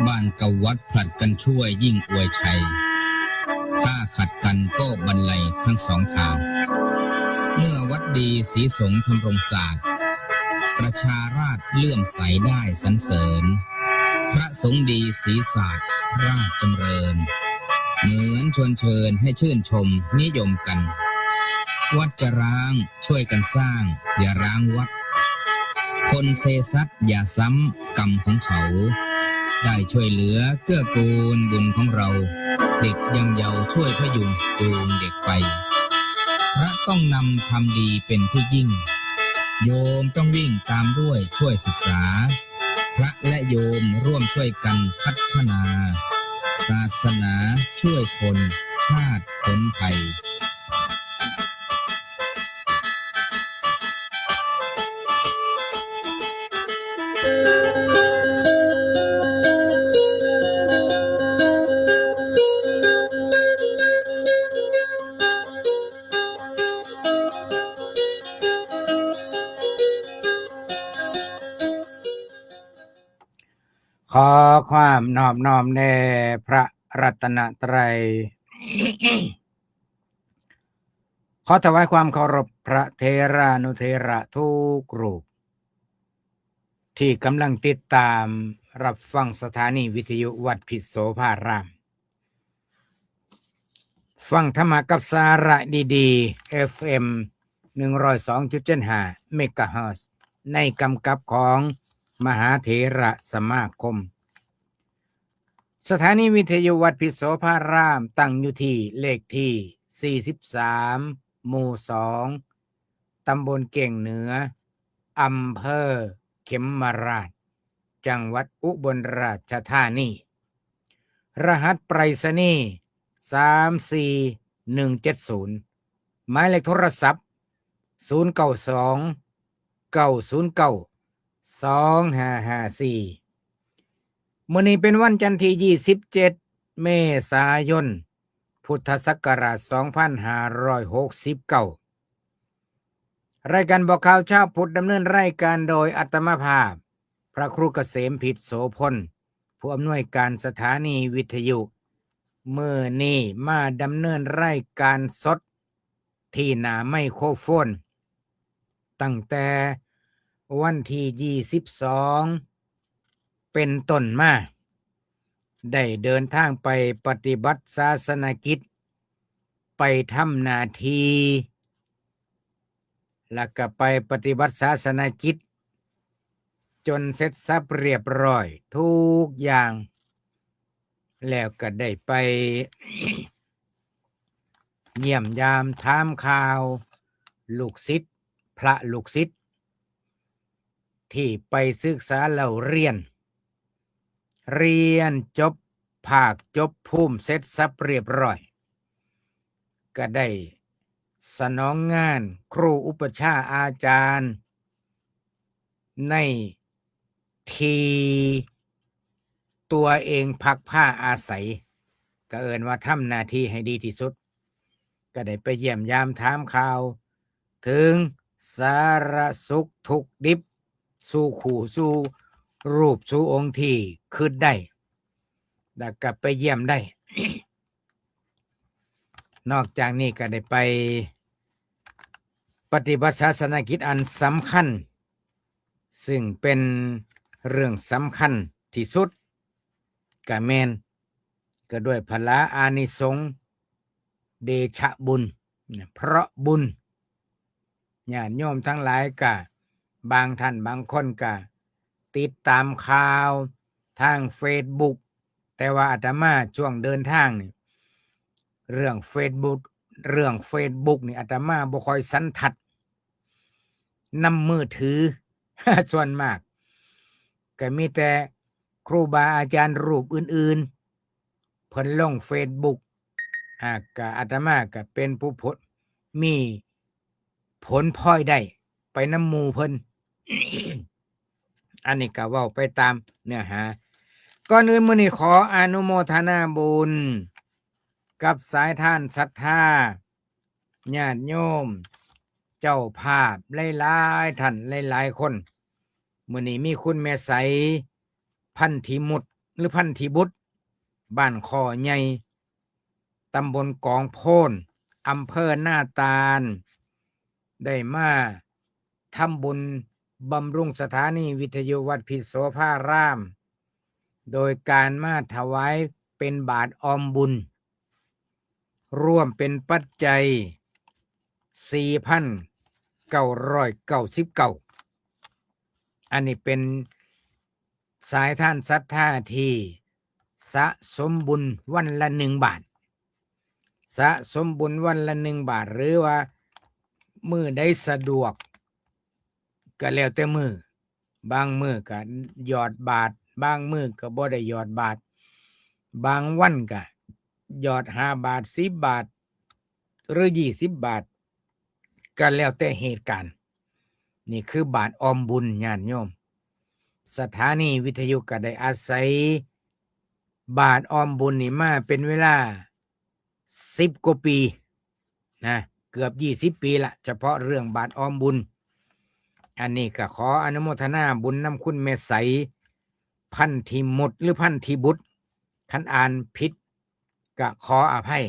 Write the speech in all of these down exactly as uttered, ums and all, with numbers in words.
บ้านกับวัดผลัดกันช่วยยิ่งอวยชัย ถ้าขัดกันก็บันไลทั้งสองทาง เมื่อวัดดีศรีสงฆ์ธำรงศาสตร์ ประชาราษฎร์เลื่อมใสได้สรรเสริญ พระสงฆ์ดีศรีศาสตร์ราชจำเริญ เหมือนชวนเชิญให้ชื่นชมนิยมกัน วัดจะร้างช่วยกันสร้าง อย่าร้างวัด คนเซซัดอย่าซ้ำกรรมของเขา ได้ช่วยเหลือเกื้อกูลบุญของเรา เด็กยังเยาว์ช่วยพยุงจูงเด็กไป พระต้องนำทำดีเป็นที่ยิ่ง โยมต้องวิ่งตามด้วยช่วยศึกษา พระและโยมร่วมช่วยกันพัฒนา ศาสนาช่วยคน ชาติพ้นภัย ขอความนอบน้อมแด่พระรัตนตรัย ขอถวายความเคารพพระเถรานุเถระทุกรูป ที่กำลังติดตามรับฟังสถานีวิทยุวัดพิษโสภาราม ฟังธรรมะกับสาระดีๆ เอฟเอ็ม หนึ่งร้อยสองจุดเจ็ดห้า เมกะเฮิรตซ์ ในกำกับของมหาเถระสมาคม สถานีวิทยุวัดพิษโสภารามตั้งอยู่ที่เลขที่ สี่สิบสาม หมู่ สอง ตำบลเก่งเหนือ อำเภอเข็มมราช จังหวัดอุบลราชธานี รหัสไปรษณีย์ สามสี่หนึ่งเจ็ดศูนย์ หมายเลขโทรศัพท์ ศูนย์เก้าสอง เก้าศูนย์เก้า สองห้าห้าสี่ มื้อนี้เป็นวันจันทร์ที่ ยี่สิบเจ็ด เมษายน พุทธศักราช สองพันห้าร้อยหกสิบเก้า รายการบอกข่าวชาวพุทธดำเนินรายการโดยอาตมาภาพ พระครูเกษมพิษโสพล ผู้อำนวยการสถานีวิทยุ มื้อนี้มาดำเนินรายการสดที่หน้าไมโครโฟน ตั้งแต่วันที่ ยี่สิบสอง เป็นต้นมา ได้เดินทางไปปฏิบัติศาสนกิจ ไปทำหน้าที่ แล้วก็ไปปฏิบัติศาสนกิจ จนเสร็จสับเรียบร้อยทุกอย่าง แล้วก็ได้ไป เยี่ยมยามถามข่าว ลูกศิษย์ พระลูกศิษย์ ที่ไปศึกษาเล่าเรียน เรียนจบภาคจบภูมิเสร็จสับเรียบร้อย ก็ได้สนองงานครูอุปัชฌาย์อาจารย์ ในที่ตัวเองพักผ้าอาศัย ก็เอิ้นว่าทำหน้าที่ให้ดีที่สุด ก็ได้ไปเยี่ยมยามถามข่าว ถึงสารสุขทุกข์ดิบ สู่คู่สู่รูปสู่องค์ที่คิดได้ แล้วก็ไปเยี่ยมได้ นอกจากนี้ก็ได้ไปปฏิบัติศาสนกิจอันสำคัญ ซึ่งเป็นเรื่องสำคัญที่สุด ก็แม่น ก็ด้วยพละอานิสงส์ เดชะบุญ เพราะบุญ ญาติโยมทั้งหลายก็ บางท่านบางคนก็ติดตามข่าวทางเฟซบุ๊ก แต่ว่าอาตมาช่วงเดินทางนี่ เรื่องเฟซบุ๊ก เรื่องเฟซบุ๊กนี่อาตมาบ่ค่อยสันทัดนำมือถือ ส่วนมาก ก็มีแต่ครูบาอาจารย์รูปอื่นๆ เพิ่นลงเฟซบุ๊ก อ่า ก็อาตมาก็เป็นผู้ผล มีผลพลอยได้ไปนำหมู่เพิ่น อันนี้ก็เว้าไปตามเนื้อหา ก่อนอื่นมื้อนี้ขออนุโมทนาบุญ กับสายทานศรัทธา ญาติโยม เจ้าภาพหลายๆท่านหลายๆคน มื้อนี้มีคุณแม่ใส พันธีมุตร หรือพันธีบุตร บ้านข้อใหญ่ ตำบลกองโพน อำเภอนาตาล ได้มาทำบุญบำรุงสถานีวิทยุวัดพิษโสภาราม โดยการมาถวายเป็นบาตรออมบุญ รวมเป็นปัจจัย สี่พันเก้าร้อยเก้าสิบเก้า อันนี้เป็นสายทานศรัทธาที่สะสมบุญวันละหนึ่งบาท สะสมบุญวันละหนึ่งบาท หรือว่ามื้อใดสะดวก ก็แล้วแต่มื้อ บางมื้อก็หยอดบาตร บางมื้อก็บ่ได้หยอดบาตร บางวันก็หยอดห้าบาท สิบบาท หรือยี่สิบบาท ก็แล้วแต่เหตุการณ์ นี่คือบาตรออมบุญญาติโยม สถานีวิทยุก็ได้อาศัยบาตรออมบุญนี่มาเป็นเวลาสิบกว่าปีนะ เกือบยี่สิบปีละ เฉพาะเรื่องบาตรออมบุญ อันนี้ก็ขออนุโมทนาบุญนำคุณแม่ใส พันธีมุตร หรือพันธีบุตร คันอ่านผิดก็ขออภัย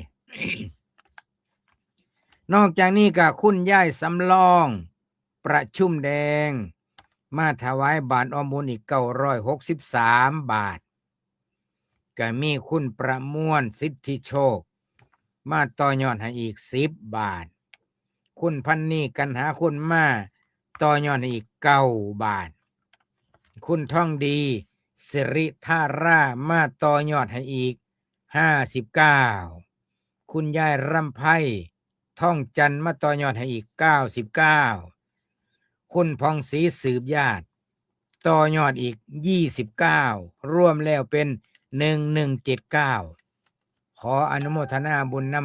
นอกจากนี้ก็คุณยายสำรอง ประชุมแดง มาถวายบาตรออมบุญอีกเก้าร้อยหกสิบสามบาท ก็มีคุณประมวลสิทธิโชค มาต่อยอดให้อีกสิบบาท คุณพันนีกันหาคุณมาต่อยอดให้อีกเก้าบาท คุณทองดี สิริธารา มาต่อยอดให้อีกห้าสิบเก้า คุณยายรำไพ ทองจันทร์ มาต่อยอดให้อีกเก้าสิบเก้า คุณผ่องศรีสืบญาติ ต่อยอดอีกยี่สิบเก้า รวมแล้วเป็นหนึ่งหนึ่งเจ็ดเก้า ขออนุโมทนาบุญน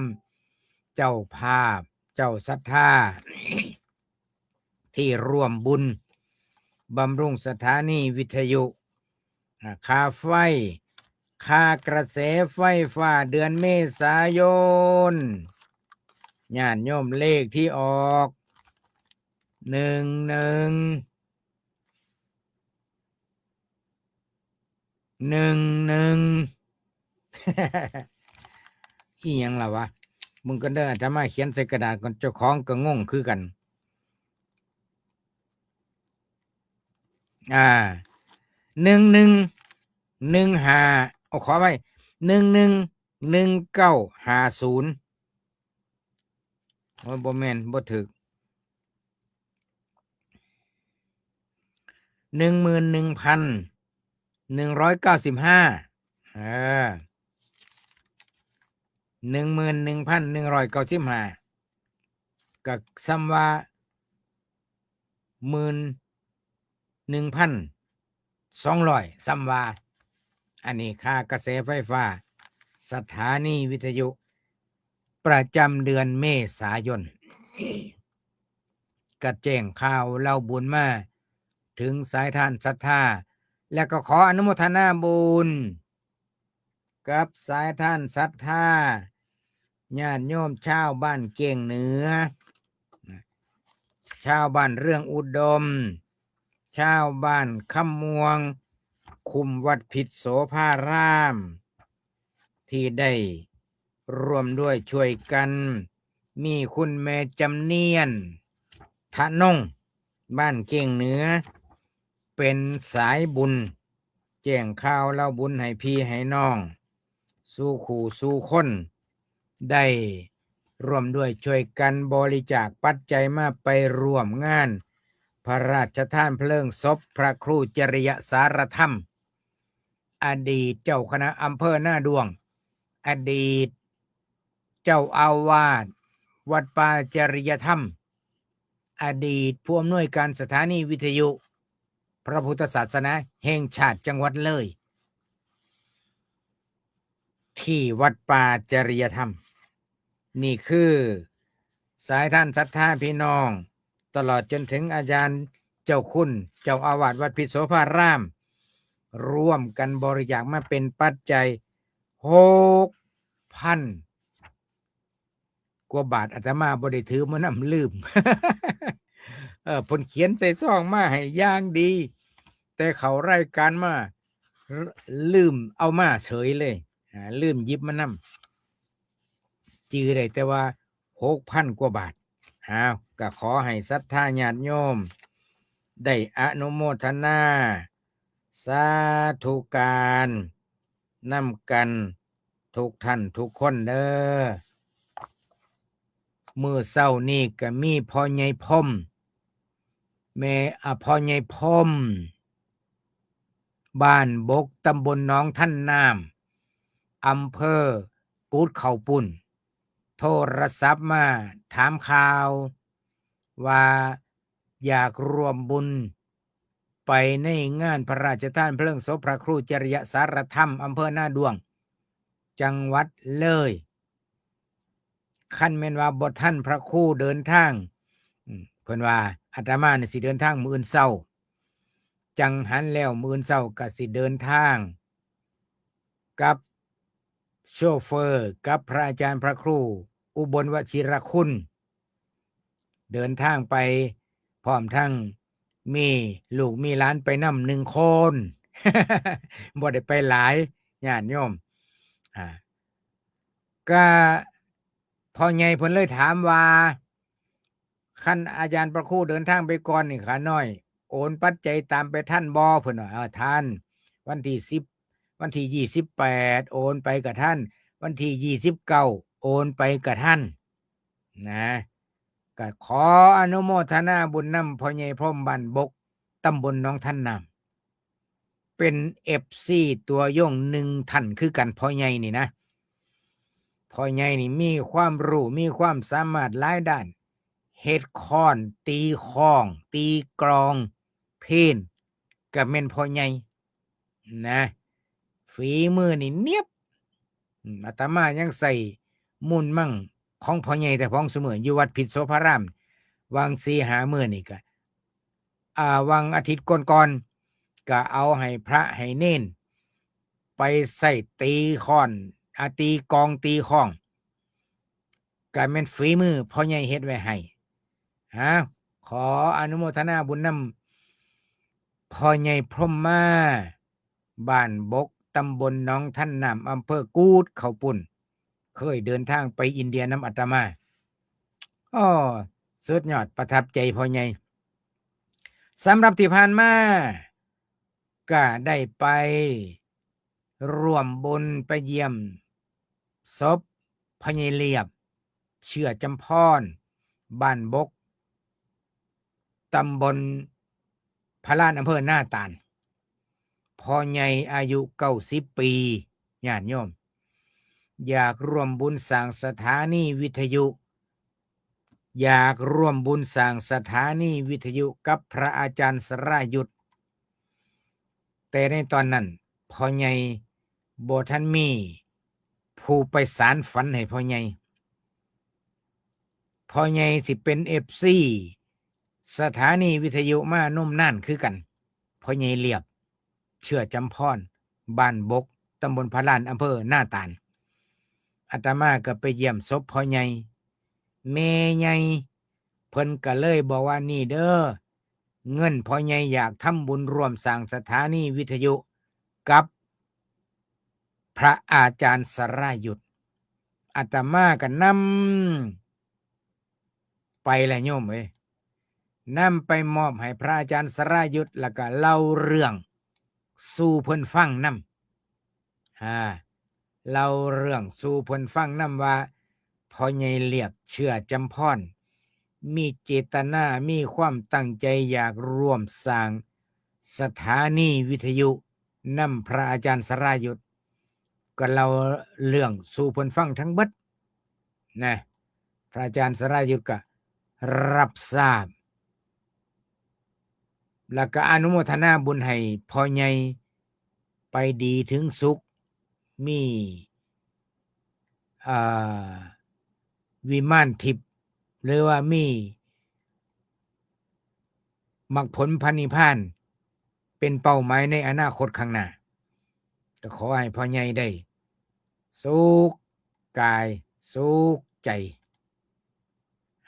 ำเจ้าภาพ เจ้าศรัทธา ที่ร่วมบุญบำรุงสถานีวิทยุ อ่า ค่าไฟ ค่ากระแสไฟฟ้าเดือนเมษายน ญาติโยม เลขที่ออก หนึ่งหนึ่ง หนึ่งหนึ่ง อีหยังล่ะวะ มึงก็เด้อ อาตมาเขียนใส่กระดาษก่อน เจ้าของก็งงคือกัน อ่า หนึ่งหนึ่ง หนึ่งห้า เอา ขอไว้ หนึ่งหนึ่ง หนึ่งเก้าห้าศูนย์ โอ้ย บ่แม่น บ่ถูก หนึ่งหมื่นหนึ่งพันหนึ่งร้อยเก้าสิบห้า เออ หนึ่งหมื่นหนึ่งพันหนึ่งร้อยเก้าสิบห้า ก็ส่ำว่า หมื่นหนึ่งพันสองร้อย ส่ำว่า อันนี้ค่ากระแสไฟฟ้า สถานีวิทยุ ประจำเดือนเมษายน ก็แจ้งข่าวเล่าบุญมาถึงสายทานศรัทธา และก็ขออนุโมทนาบุญ กับสายทานศรัทธา ญาติโยมชาวบ้านเก้งเหนือ ชาวบ้านเรื่องอุดม ชาวบ้านคำม่วง คุ้มวัดพิษโสภาราม ที่ได้ร่วมด้วยช่วยกัน มีคุณแม่จำเนียน ทะนง บ้านเก้งเหนือ เป็นสายบุญ แจ้งข่าวเล่าบุญให้พี่ให้น้อง สู่คู่สู่คน ได้ร่วมด้วยช่วยกันบริจาคปัจจัยมาไปร่วมงานพระราชทานเพลิงศพพระครูจริยสารธรรม อดีตเจ้าคณะอำเภอนาด้วง อดีตเจ้าอาวาสวัดป่าจริยธรรม อดีตผู้อำนวยการสถานีวิทยุพระพุทธศาสนาแห่งชาติจังหวัดเลย ที่วัดป่าจริยธรรม นี่คือสายทานศรัทธาพี่น้อง ตลอดจนถึงอาจารย์เจ้าคุณ เจ้าอาวาสวัดพิษโสภาราม ร่วมกันบริจาคมาเป็นปัจจัย หกพัน กว่าบาท อาตมาบ่ได้ถือมานำ ลืม เออ เพิ่นเขียนใส่ซองมาให้อย่างดี แต่เข้ารายการมา ลืมเอามาเฉยเลย อ่า ลืมหยิบมานำ จื่อได้แต่ว่า หกพัน กว่าบาท อ้าว ก็ขอให้ศรัทธาญาติโยม ได้อนุโมทนา สาธุการนำกันทุกท่านทุกคนเด้อ มื้อเช้านี้ก็มีพ่อใหญ่พรหม แม่ อ่า พ่อใหญ่พรหม บ้านบก ตำบลหนองทันน้ำ อำเภอกูดเขาวปุ้น โทรศัพท์มาถามข่าว ว่าอยากร่วมบุญไปในงานพระราชทานเพลิงศพพระครูจริยสารธรรม อำเภอนาด้วง จังหวัดเลย คันแม่นว่าบ่ทันพระครูเดินทาง อืม เพิ่นว่า อาตมานี่สิเดินทางมื้ออื่นเช้า จังหันแล้วมื้ออื่นเช้าก็สิเดินทาง กับโชเฟอร์ กับพระอาจารย์พระครูอุบลวชิรคุณ เดินทางไปพร้อมทั้งมีลูกมีหลานไปนำหนึ่งคน บ่ได้ไปหลาย ญาติโยม อ่า ก็พ่อใหญ่เพิ่นเลยถามว่า คันอาจารย์พระครูเดินทางไปก่อนนี่ ข้าน้อยโอนปัจจัยตามไปทันบ่ เพิ่นว่า เออ ทัน วันที่สิบ วันที่ยี่สิบแปด โอนไปก็ทัน วันที่ยี่สิบเก้า โอนไปก็ทัน นะ ก็ขออนุโมทนาบุญนำพ่อใหญ่พรหม บ้านบก ตำบลหนองทันน้ำ เป็นเอฟซีตัวยงหนึ่งท่านคือกัน พ่อใหญ่นี่นะ พ่อใหญ่นี่มีความรู้ มีความสามารถหลายด้าน เฮ็ดค้อน ตีค้อง ตีกลอง เพลง ก็แม่นพ่อใหญ่นะ ฝีมือนี่เนียบ อืม อาตมายังใส่มูลมั่งของพ่อใหญ่แต่ของซุมื้อ อยู่วัดพิษโสภาราม วางสี่ห้ามื้อนี่ก็ อ่า วางอาทิตย์ก่อนๆ ก็เอาให้พระให้เณรไปใส่ตีค้อน อ่า ตีกลองตีค้อง ก็แม่นฝีมือพ่อใหญ่เฮ็ดไว้ให้ ฮะ ขออนุโมทนาบุญนำพ่อใหญ่พรหมมา บ้านบก ตำบลหนองทันน้ำ อำเภอกูดเขาวปุ้น เคยเดินทางไปอินเดียนำอาตมา อ้อ สุดยอด ประทับใจพ่อใหญ่ สำหรับที่ผ่านมา ก็ได้ไปร่วมบุญไปเยี่ยมศพพ่อใหญ่เลียบ เชื้อจำพร บ้านบก ตำบลพะลาน อำเภอนาตาล พ่อใหญ่อายุเก้าสิบปี ญาติโยม อยากร่วมบุญสร้างสถานีวิทยุ อยากร่วมบุญสร้างสถานีวิทยุกับพระอาจารย์สรายุทธ แต่ในตอนนั้นพ่อใหญ่บ่ทันมีผู้ไปสานฝันให้พ่อใหญ่ พ่อใหญ่สิเป็นเอฟซีสถานีวิทยุมานมนานคือกัน พ่อใหญ่เลียบ เชื้อจำพร บ้านบก ตำบลพะลาน อำเภอนาตาล อาตมาก็ไปเยี่ยมศพพ่อใหญ่ แม่ใหญ่เพิ่นก็เลยบอกว่า นี่เด้อ เงินพ่อใหญ่อยากทำบุญร่วมสร้างสถานีวิทยุกับพระอาจารย์สรายุทธ อาตมาก็นำไปแหละโยมเอ้ย นำไปมอบให้พระอาจารย์สรายุทธ แล้วก็เล่าเรื่องสู่เพิ่นฟังนำ อ่า เล่าเรื่องสู่เพิ่นฟังนำว่า พ่อใหญ่เลียบ เชื้อจำพร มีเจตนา มีความตั้งใจอยากร่วมสร้างสถานีวิทยุนำพระอาจารย์สรายุทธ ก็เล่าเรื่องสู่เพิ่นฟังทั้งเบิดนะ พระอาจารย์สรายุทธก็รับทราบ แล้วก็อนุโมทนาบุญให้พ่อใหญ่ไปดีถึงสุข มี อ่า วิมานทิพย์ หรือว่ามีมรรคผลพระนิพพาน เป็นเป้าหมายในอนาคตข้างหน้า ก็ขอให้พ่อใหญ่ได้สุขกายสุขใจ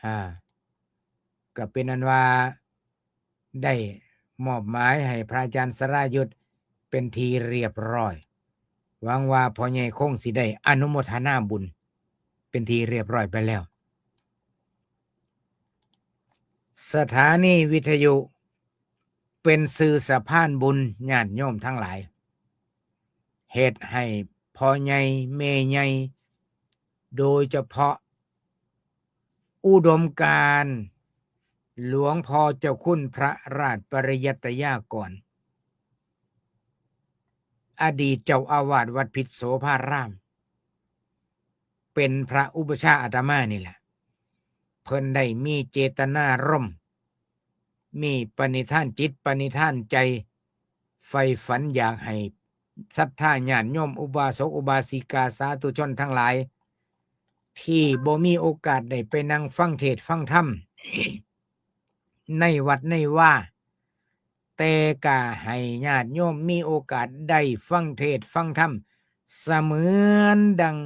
อ่า ก็เป็นอันว่าได้มอบหมายให้พระอาจารย์สรายุทธ เป็นที่เรียบร้อย หวังว่าพ่อใหญ่คงสิได้อนุโมทนาบุญ เป็นที่เรียบร้อยไปแล้ว สถานีวิทยุเป็นสื่อสะพานบุญญาติโยมทั้งหลาย เฮ็ดให้พ่อใหญ่แม่ใหญ่ โดยเฉพาะอุดมการณ์หลวงพ่อเจ้าคุณพระราชปริยัตยากร อดีตเจ้าอาวาสวัดพิษโสภาราม เป็นพระอุปัชฌาย์อาตมานี่แหละ เพิ่นได้มีเจตนารมณ์ มีปณิธานจิตปณิธานใจ ใฝ่ฝันอยากให้ศรัทธาญาติโยมอุบาสกอุบาสิกาสาธุชนทั้งหลาย ที่บ่มีโอกาสได้ไปนั่งฟังเทศน์ฟังธรรม ในวัดในวา แต่ก็ให้ญาติโยมมีโอกาสได้ฟังเทศน์ฟังธรรม เสมือนดัง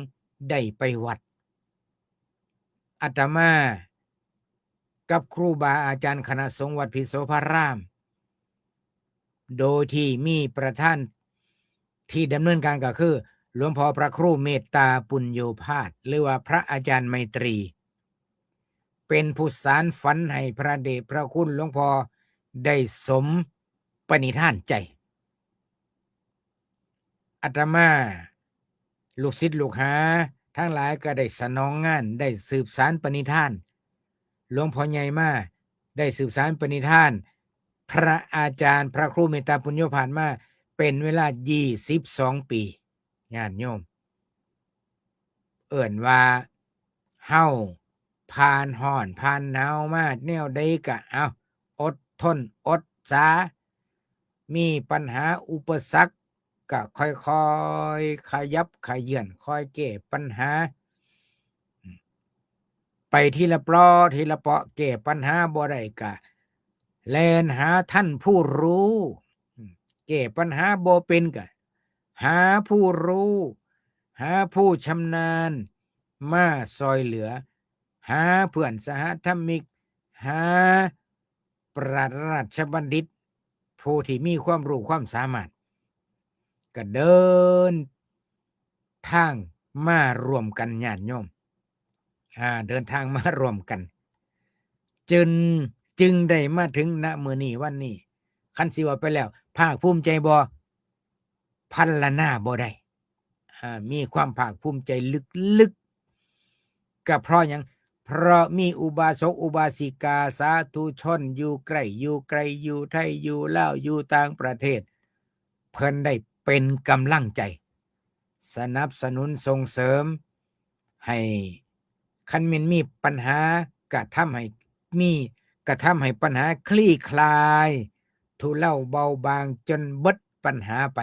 ได้ไปวัด อาตมากับครูบาอาจารย์คณะสงฆ์วัดพิษโสภาราม โดยที่มีประธานที่ดำเนินการก็คือ หลวงพ่อพระครูเมตตาปุญโญภาส หรือว่าพระอาจารย์ไมตรี เป็นผู้สานฝันให้พระเดชพระคุณหลวงพ่อได้สมปณิธานใจ อาตมา ลูกศิษย์ลูกหาทั้งหลายก็ได้สนองงาน ได้สืบสานปณิธาน หลวงพ่อใหญ่มาได้สืบสานปณิธาน พระอาจารย์พระครูเมตตาปุญโญภาสมาเป็นเวลายี่สิบสองปี ญาติโยม เอิ้นว่าเฮาผ่านร้อนผ่านหนาวมาแนวใดก็เอา อดทนอดสา มีปัญหาอุปสรรคก็ค่อยๆขยับเขยื้อน ค่อยแก้ปัญหา ไปทีละเปราะทีละเปราะ แก้ปัญหาบ่ได้ก็แล่นหาท่านผู้รู้ แก้ปัญหาบ่เป็นก็หาผู้รู้ หาผู้ชำนาญมาซอยเหลือ หาเพื่อนสหธรรมิก หาปราชญ์ราชบัณฑิต ผู้ที่มีความรู้ความสามารถ ก็เดินทางมาร่วมกัน ญาติโยม อ่า เดินทางมาร่วมกัน จึง จึงได้มาถึง ณ มื้อนี้วันนี้ คันสิว่าไปแล้ว ภาคภูมิใจบ่ พรรณนาบ่ได้ อ่า มีความภาคภูมิใจลึกๆ ก็เพราะหยัง เพราะมีอุบาสกอุบาสิกาสาธุชนอยู่ใกล้อยู่ไกล อยู่ไทยอยู่ลาวอยู่ต่างประเทศ เพิ่นได้เป็นกำลังใจ สนับสนุนส่งเสริม ให้คันแม่นมีปัญหา กะทำให้มี กะทำให้ปัญหาคลี่คลาย ทุเลาเบาบางจนเบิดปัญหาไป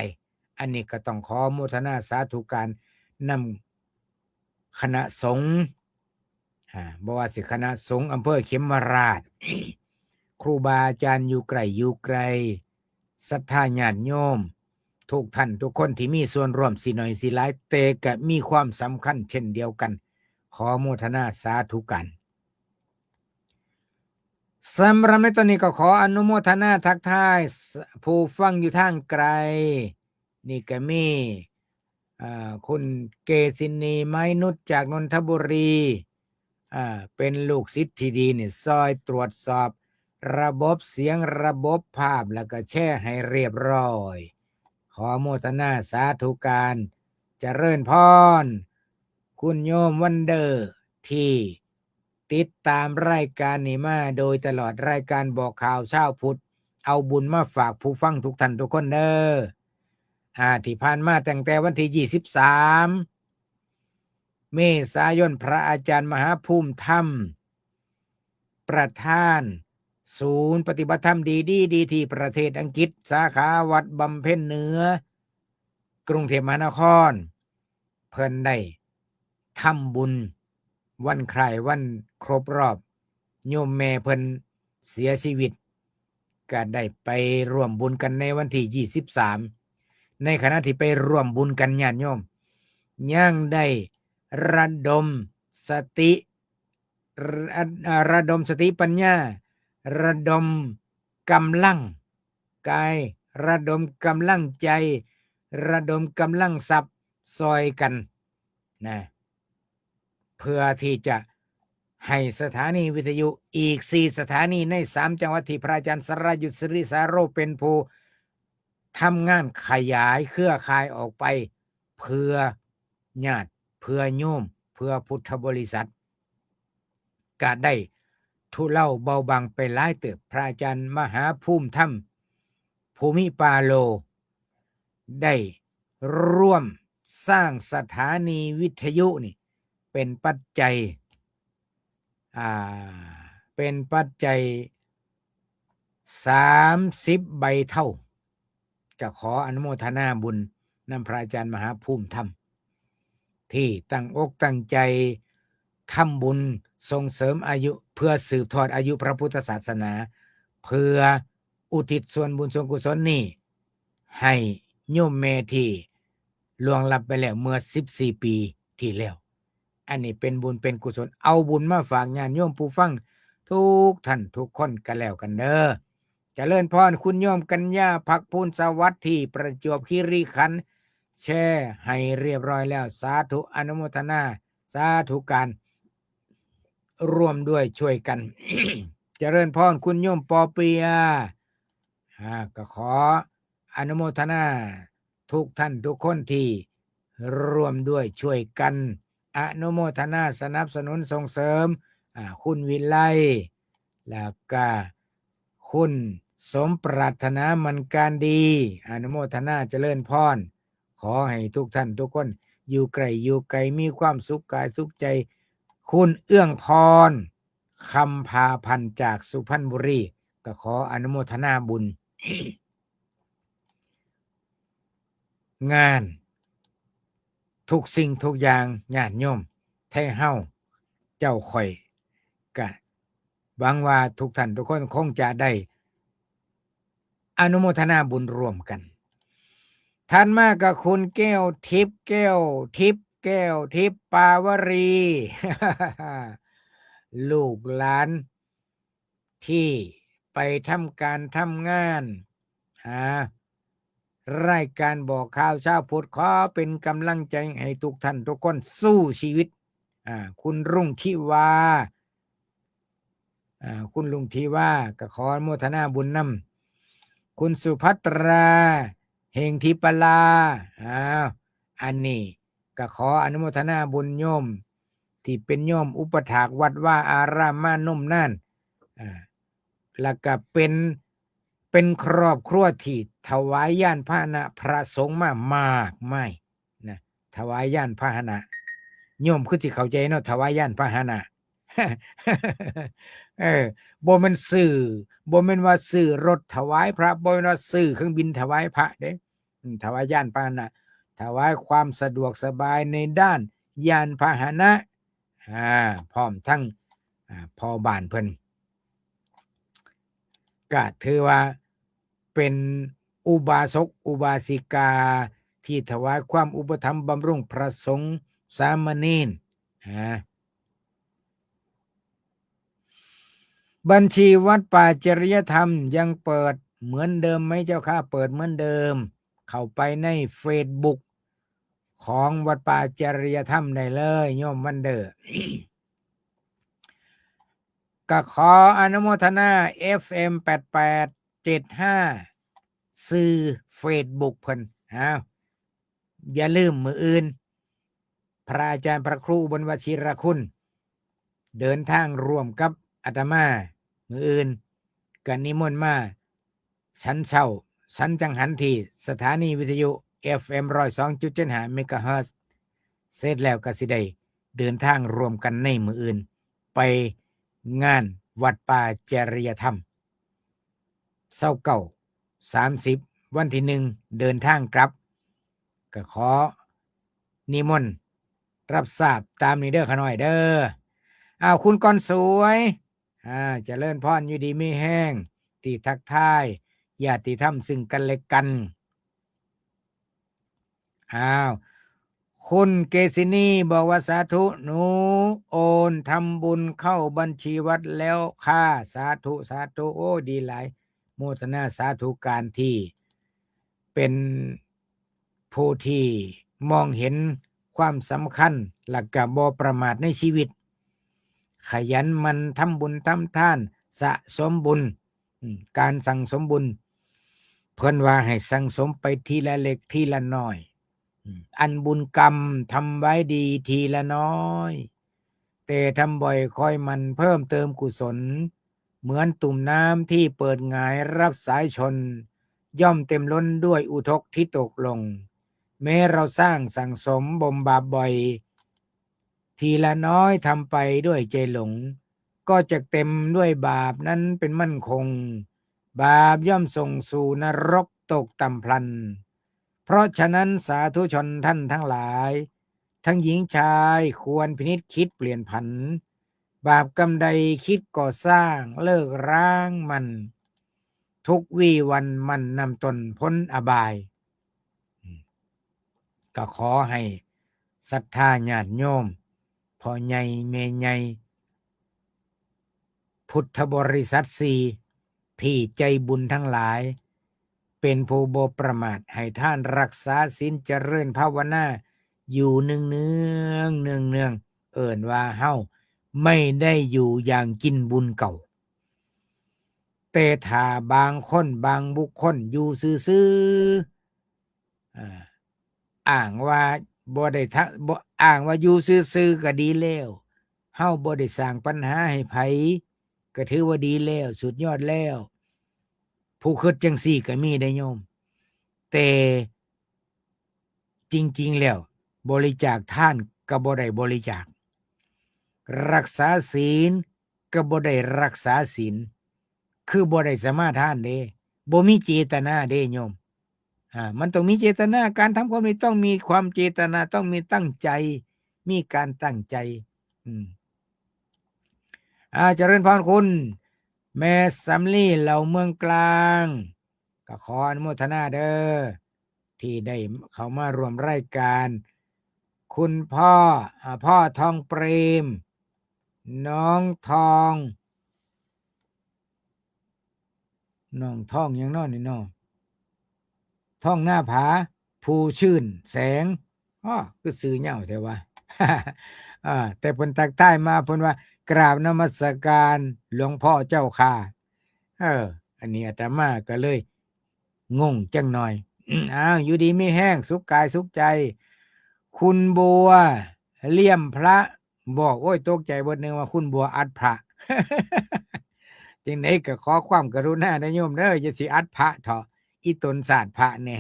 อันนี้ก็ต้องขอโมทนาสาธุการนำคณะสงฆ์ อ่า บ่ว่าสิคณะสงฆ์อำเภอเขมราฐ ครูบาอาจารย์อยู่ใกล้อยู่ไกล ศรัทธาญาติโยม ทุกท่านทุกคนที่มีส่วนร่วมสิน้อยสิหลาย แต่ก็มีความสำคัญเช่นเดียวกัน ขอโมทนาสาธุการ สำหรับในตอนนี้ก็ขออนุโมทนาทักทายผู้ฟังอยู่ทางไกล นี่ก็มี อ่า คุณเกซินี ไม้นุชจากนนทบุรี อ่า เป็นลูกศิษย์ที่ดีนี่ ซอยตรวจสอบระบบเสียงระบบภาพ แล้วก็แชร์ให้เรียบร้อย ขอโมทนาสาธุการ เจริญพร คุณโยมวันเดอร์ ที่ติดตามรายการนี้มาโดยตลอด รายการบอกข่าวชาวพุทธ เอาบุญมาฝากผู้ฟังทุกท่านทุกคนเด้อ อ่า ที่ผ่านมาตั้งแต่วันที่ยี่สิบสาม เมษายน พระอาจารย์มหาภูมิธรรม ประธานศูนย์ปฏิบัติธรรมดีดีดีที่ประเทศอังกฤษ สาขาวัดบำเพ็ญเหนือ กรุงเทพมหานคร เพิ่นได้ทำบุญวันคล้ายวันครบรอบโยมแม่เพิ่นเสียชีวิต ก็ได้ไปร่วมบุญกันในวันที่ยี่สิบสาม ในขณะที่ไปร่วมบุญกัน ญาติโยม ยังได้ระดมสติ ระ อ่า ระดมสติปัญญา ระดมกำลังกาย ระดมกำลังใจ ระดมกำลังทรัพย์ซอยกันนะ เพื่อที่จะให้สถานีวิทยุอีกสี่สถานีในสามจังหวัดที่พระอาจารย์สรายุทธ สิริสาโรจน์เป็นผู้ทำงานขยายเครือข่ายออกไป เพื่อญาติ เพื่อโยม เพื่อพุทธบริษัท ก็ได้ทุเลาเบาบางไปหลายเติบ พระอาจารย์มหาภูมิธรรม ภูมิปาโล ได้ร่วมสร้างสถานีวิทยุนี่ เป็นปัจจัย อ่า เป็นปัจจัยสามสิบใบเท่า ก็ขออนุโมทนาบุญนำพระอาจารย์มหาภูมิธรรม ที่ตั้งอกตั้งใจทำบุญส่งเสริมอายุ เพื่อสืบทอดอายุพระพุทธศาสนา เพื่ออุทิศส่วนบุญส่วนกุศลนี้ ให้โยมแม่ที่ล่วงลับไปแล้วเมื่อสิบสี่ปีที่แล้ว อันนี้เป็นบุญเป็นกุศล เอาบุญมาฝากญาติโยมผู้ฟังทุกท่านทุกคนกันแล้วกันเด้อ เจริญพร คุณโยมกัญญา ภักพูนสวัสดิ์ ที่ประจวบคีรีขันธ์ แชร์ให้เรียบร้อยแล้ว สาธุอนุโมทนา สาธุการ ร่วมด้วยช่วยกัน เจริญพร คุณโยมปอเปีย อ่า ก็ขออนุโมทนาทุกท่านทุกคนที่ร่วมด้วยช่วยกัน อนุโมทนาสนับสนุนส่งเสริม อ่า คุณวิไล แล้วก็คุณสมปรารถนามันการดี อนุโมทนาเจริญพร ขอให้ทุกท่านทุกคนอยู่ใกล้อยู่ไกลมีความสุขกายสุขใจ คุณเอื้องพร คำพาพันธ์จากสุพรรณบุรี ก็ขออนุโมทนาบุญ งาน ทุกสิ่งทุกอย่างญาติโยมไทเฮาเจ้าข้อย ก็หวังว่าทุกท่านทุกคนคงจะได้อนุโมทนาบุญร่วมกัน ถัดมาก็คุณแก้วทิพย์ แก้วทิพย์ แก้วทิพย์ปาวรี ลูกหลานที่ไปทำการทำงาน อ่า รายการบอกข่าวเช้าพุทธ ขอเป็นกำลังใจให้ทุกท่านทุกคนสู้ชีวิต อ่า คุณรุ่งทิวา อ่า คุณรุ่งทิวา ก็ขออนุโมทนาบุญนำ คุณสุภัตรา เฮงทิปลา อ้าว อันนี้ก็ขออนุโมทนาบุญโยม ที่เป็นโยมอุปถากวัดวาอารามมานมนาน อ่า แล้วก็เป็น เป็นครอบครัวที่ถวายยานพาหนะพระสงฆ์มามากมายนะ ถวายยานพาหนะ โยมคือสิเข้าใจเนาะ ถวายยานพาหนะ เออ บ่แม่นซื้อ บ่แม่นว่าซื้อรถถวายพระ บ่แม่นว่าซื้อเครื่องบินถวายพระเด้ อืม ถวายยานพาหนะ ถวายความสะดวกสบายในด้านยานพาหนะ อ่า พร้อมทั้ง อ่า พ่อบ้านเพิ่น ก็ถือว่าเป็นอุบาสกอุบาสิกาที่ถวายความอุปถัมภ์บำรุงพระสงฆ์สามเณร อ่า บัญชีวัดป่าจริยธรรมยังเปิดเหมือนเดิมไหมเจ้าคะ เปิดเหมือนเดิม เข้าไปในเฟซบุ๊กของวัดป่าจริยธรรมได้เลย โยมวันเดอร์ ก็ขออนุโมทนา เอฟเอ็ม แปดแปดเจ็ดห้า ชื่อเฟซบุ๊กเพิ่น อ้าว อย่าลืมมื้ออื่น พระอาจารย์พระครูอุบลวชิรคุณ เดินทางร่วมกับอาตมามื้ออื่น ก็นิมนต์มาฉันเช้า ฉันจังหันที่สถานีวิทยุ เอฟเอ็ม ร้อยสองจุดเจ็ดห้า เมกะเฮิรตซ์ เสร็จแล้วก็สิได้เดินทางร่วมกันในมื้ออื่น ไปงานวัดป่าจริยธรรม ซาวเก้า สามสิบ วันที่หนึ่ง เดินทางกลับ ก็ขอนิมนต์รับทราบตามนี้เด้อข้าน้อยเด้อ อ้าว คุณกรสวย อ่า เจริญพร อยู่ดีมีแฮง ที่ทักทายญาติธรรมซึ่งกันและกัน อ้าว คุณเกซินีบอกว่า สาธุ หนูโอนทำบุญเข้าบัญชีวัดแล้วค่ะ สาธุ สาธุ โอ้ ดีหลาย โมทนาสาธุการที่ เป็นผู้ที่มองเห็นความสำคัญ และก็บ่ประมาทในชีวิต ขยันหมั่นทำบุญทำทาน สะสมบุญ อืม การสั่งสมบุญ เพิ่นว่าให้สั่งสมไปทีละเล็กทีละน้อย อืม อันบุญกรรมทำไว้ดีทีละน้อย แต่ทำบ่อยคอยหมั่นเพิ่มเติมกุศล เหมือนตุ่มน้ำที่เปิดหงายรับสายชน ย่อมเต็มล้นด้วยอุทกที่ตกลง แม้เราสร้างสั่งสมบ่มบาปบ่อย ทีละน้อยทำไปด้วยใจหลง ก็จะเต็มด้วยบาปนั้นเป็นมั่นคง บาปย่อมส่งสู่นรกตกต่ำพลัน เพราะฉะนั้นสาธุชนท่านทั้งหลาย ทั้งหญิงชายควรพินิจคิดเปลี่ยนผัน บาปกรรมใดคิดก่อสร้างเลิกร้างมัน ทุกวี่วันมันนำตนพ้นอบาย อืม ก็ขอให้ศรัทธาญาติโยม พ่อใหญ่แม่ใหญ่ พุทธบริษัทสี่ ที่ใจบุญทั้งหลาย เป็นผู้บ่ประมาท ให้ทานรักษาศีลเจริญภาวนา อยู่เนืองๆ เนืองๆ เอิ้นว่าเฮาไม่ได้อยู่อย่างกินบุญเก่า แต่ถ้าบางคนบางบุคคลอยู่ซื่อๆ อ่า อ้างว่าบ่ได้ทะ- บ่- อ้างว่าอยู่ซื่อๆ ก็ดีแล้ว เฮาบ่ได้สร้างปัญหาให้ไผ ก็ถือว่าดีแล้ว สุดยอดแล้ว ผู้คิดจังซี่ก็มีได้โยม แต่จริงๆ แล้ว บริจาคทานก็บ่ได้บริจาค รักษาศีลก็บ่ได้รักษาศีล คือบ่ได้สมาทานเด้ บ่มีเจตนาเด้โยม อ่า มันต้องมีเจตนา การทำความดีต้องมีความเจตนา ต้องมีตั้งใจ มีการตั้งใจ อืม อ่า เจริญพรคุณ แม่สำลีเหล่าเมืองกลาง ก็ขออนุโมทนาเด้อ ที่ได้เข้ามาร่วมรายการ คุณพ่อ อ่า พ่อทองเปรม น้องทอง น้องทองหยังน้อนี่น้อ ทองหน้าผา ภูชื่นแสง อ้อ คือชื่อยาวแท้วะ อ่า แต่เพิ่นทักทายมา เพิ่นว่า "กราบนมัสการหลวงพ่อเจ้าค่ะ" เออ อันนี้อาตมาก็เลยงงจังหน่อย อ้าว อยู่ดีมีแฮง สุขกายสุขใจ คุณบัว เลี่ยมพระ บอก โอ้ย ตกใจเบิด นึกว่าคุณบัวอัดพระ จังใดก็ขอความกรุณานะโยมเด้อ อย่าสิอัดพระเถาะ อีตนสาดพระแน่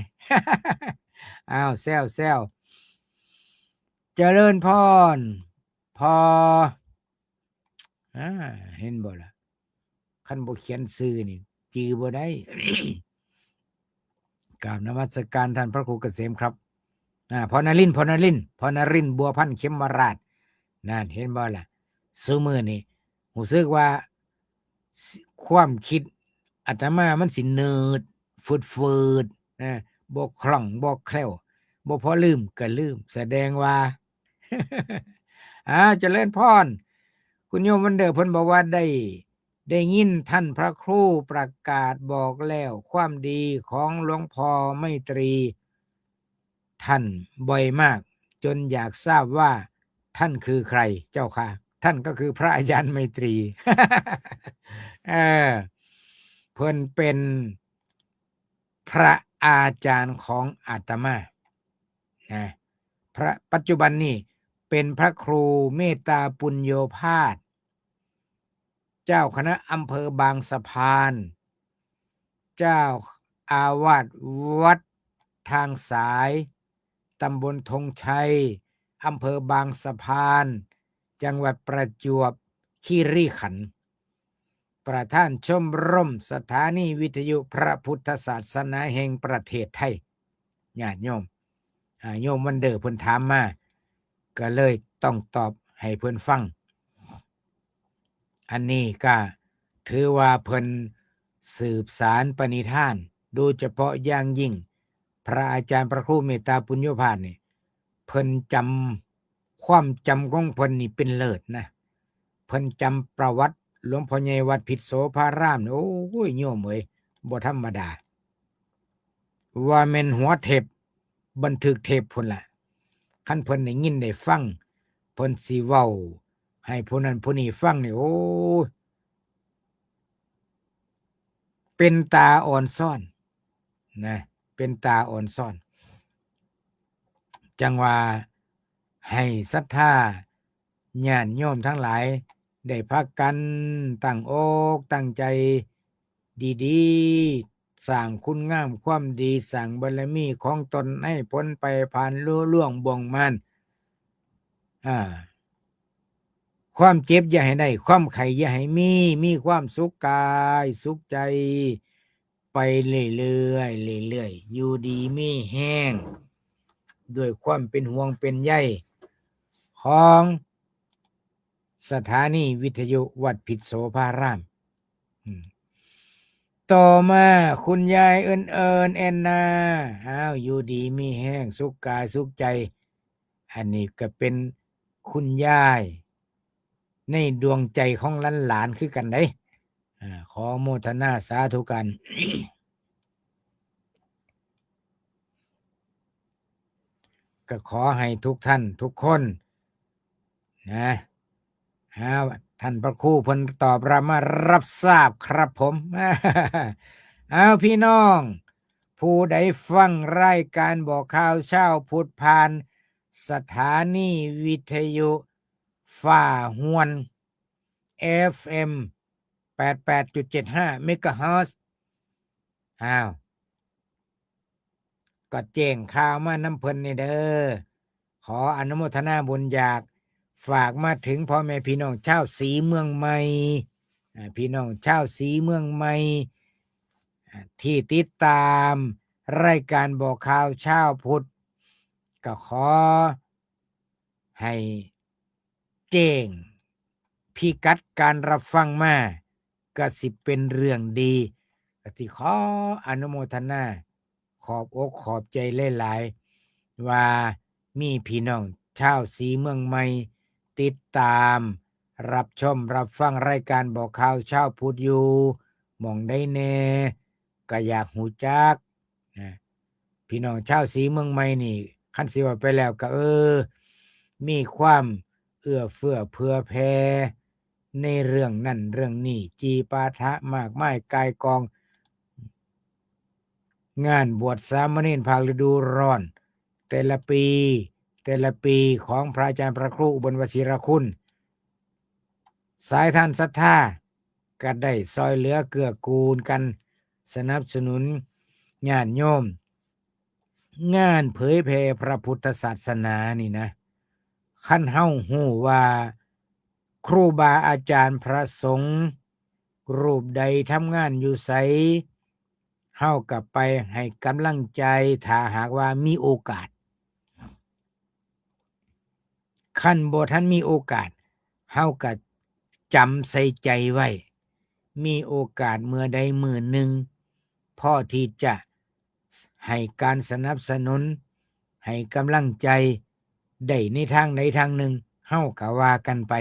อ้าว แซว แซว เจริญพร พอ อ่า เห็นบ่ล่ะ คันบ่เขียนชื่อนี่ จื่อบ่ได้ กราบนมัสการท่านพระครูเกษมครับ อ่า พ่อนรินทร์ พ่อนรินทร์ พ่อนรินทร์ บัวพันธ์ เขมราช นั่น เห็นบ่ล่ะ ซุมื้อนี่ รู้สึกว่า ความคิดอาตมามันสิเนิด ฟืดๆ นะ บ่คล่อง บ่แคล่ว บ่พอลืมก็ลืม แสดงว่า อ่า เจริญพร คุณโยมวันเดอร์เพิ่นบอกว่าได้ ได้ยินท่านพระครูประกาศบอกแล้วความดีของหลวงพ่อไมตรี ท่านบ่อยมาก จนอยากทราบว่าท่านคือใครเจ้าคะ ท่านก็คือพระอาจารย์ไมตรี เออ เพิ่นเป็นพระอาจารย์ของอาตมา นะ พระ ปัจจุบันนี่เป็นพระครูเมตตาปุญโญภาส เจ้าคณะอำเภอบางสะพาน เจ้าอาวาสวัดทางสาย ตำบลธงชัย อำเภอบางสะพาน จังหวัดประจวบคีรีขันธ์ ประธานชมรมสถานีวิทยุพระพุทธศาสนาแห่งประเทศไทย ญาติโยม อ่า โยมวันเดอร์เพิ่นถามมา ก็เลยต้องตอบให้เพิ่นฟัง อันนี้ก็ถือว่าเพิ่นสืบสานปณิธาน โดยเฉพาะอย่างยิ่ง พระอาจารย์พระครูเมตตาปุญโญภาสนี่ เพิ่นจำ ความจำของเพิ่นนี่เป็นเลิศนะ เพิ่นจำประวัติหลวงพ่อใหญ่วัดพิษโสภารามนี่ โอ้ย โยมเอ้ย บ่ธรรมดา ว่าแม่นหัวเทปบันทึกเทปพุ้นล่ะ คันเพิ่นได้ยินได้ฟัง เพิ่นสิเว้าให้ผู้นั้นผู้นี้ฟังนี่ โอ้ย เป็นตาอ่อนซ้อนนะ เป็นตาอ่อนซ้อน จั่งว่าให้ศรัทธาญาติโยมทั้งหลายได้พากันตั้งอกตั้งใจดีๆ สร้างคุณงามความดี สร้างบารมีของตนให้พ้นไปผ่านลุล่วงบ่วงมาน อ่า ความเจ็บอย่าให้ได้ ความไข้อย่าให้มี มีความสุขกายสุขใจ ไปเรื่อยๆ เรื่อยๆ อยู่ดีมีแฮง ด้วยความเป็นห่วงเป็นใยของสถานีวิทยุวัดพิษโสภาราม อืม ต่อมาคุณยายเอิญเอิญแอนนา อ้าว อยู่ดีมีแฮง สุขกายสุขใจ อันนี้ก็เป็นคุณยายในดวงใจของหลานๆ คือกันเด้ อ่า ขอโมทนาสาธุกัน ก็ขอให้ทุกท่านทุกคนนะ อ้าว ท่านพระครูเพิ่นตอบรับมา รับทราบครับผม อ้าว พี่น้อง ผู้ใดฟังรายการบอกข่าวเช้าพุทธผ่านสถานีวิทยุฟ้าฮวน เอฟเอ็ม แปดแปดจุดเจ็ดห้า เมกะเฮิรตซ์ อ้าว ก็แจ้งข่าวมานำเพิ่นนี่เด้อ ขออนุโมทนาบุญ อยากฝากมาถึงพ่อแม่พี่น้องชาวศรีเมืองใหม่ อ่า พี่น้องชาวศรีเมืองใหม่ อ่า ที่ติดตามรายการบอกข่าวเช้าพุทธ ก็ขอให้แจ้งพิกัดการรับฟังมา ก็สิเป็นเรื่องดี ก็สิขออนุโมทนา ขอบอกขอบใจหลายๆ ว่ามีพี่น้องชาวศรีเมืองใหม่ ติดตามรับชมรับฟังรายการบอกข่าวเช้าพุทธอยู่ หม่องใดแน่ ก็อยากฮู้จักนะ พี่น้องชาวศรีเมืองใหม่นี่ คันสิว่าไปแล้วก็ เออ มีความเอื้อเฟื้อเผื่อแผ่ในเรื่องนั่นเรื่องนี้ จีปาถะมากมายก่ายกอง งานบวชสามเณรภาคฤดูร้อน แต่ละปี แต่ละปีของพระอาจารย์พระครูอุบลวชิรคุณ สายทานศรัทธาก็ได้ซอยเหลือเกื้อกูลกัน สนับสนุนญาติโยม งานเผยแผ่พระพุทธศาสนานี่นะ คันเฮาฮู้ว่าครูบาอาจารย์พระสงฆ์รูปใดทำงานอยู่ไส เฮาก็ไปให้กำลังใจ ถ้าหากว่ามีโอกาส คันบ่ทันมีโอกาส เฮาก็จำใส่ใจไว้ มีโอกาสเมื่อใดมื้อหนึ่ง พอที่จะให้การสนับสนุน ให้กำลังใจได้ในทางใดทางหนึ่ง เฮาก็ว่ากันไป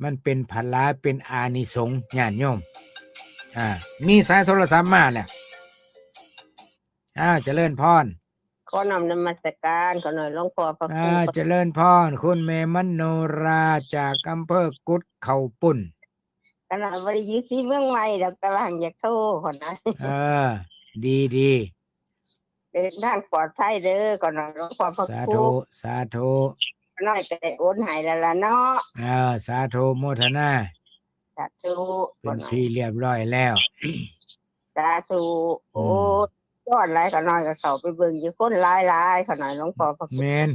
มันเป็นผลาเป็นอานิสงส์ญาติโยม อ่า มีสายโทรศัพท์มาแล้ว อ้าว เจริญพร ขอน้อมนมัสการ ขอหน่อยหลวงพ่อพระครู อ่า เจริญพร คุณแม่มโนราจากอำเภอกุดเขาปุ้น ขนาดบ่ได้อยู่ศรีเมืองใหม่ดอก แต่ว่าอยากโทรขอนะ เออ ดีดี เดินทางปลอดภัยเด้อ ขอหน่อยหลวงพ่อพระครู สาธุ สาธุ ขอหน่อยก็ได้โอนให้แล้วล่ะเนาะ เออ สาธุโมทนา สาธุ เป็นที่เรียบร้อยแล้ว สาธุ อืม โอ้ ยอดหลายขอหน่อยก็เข้าไปเบิ่งอยู่ คนหลายๆ ขอหน่อยหลวงพ่อพระครู แม่น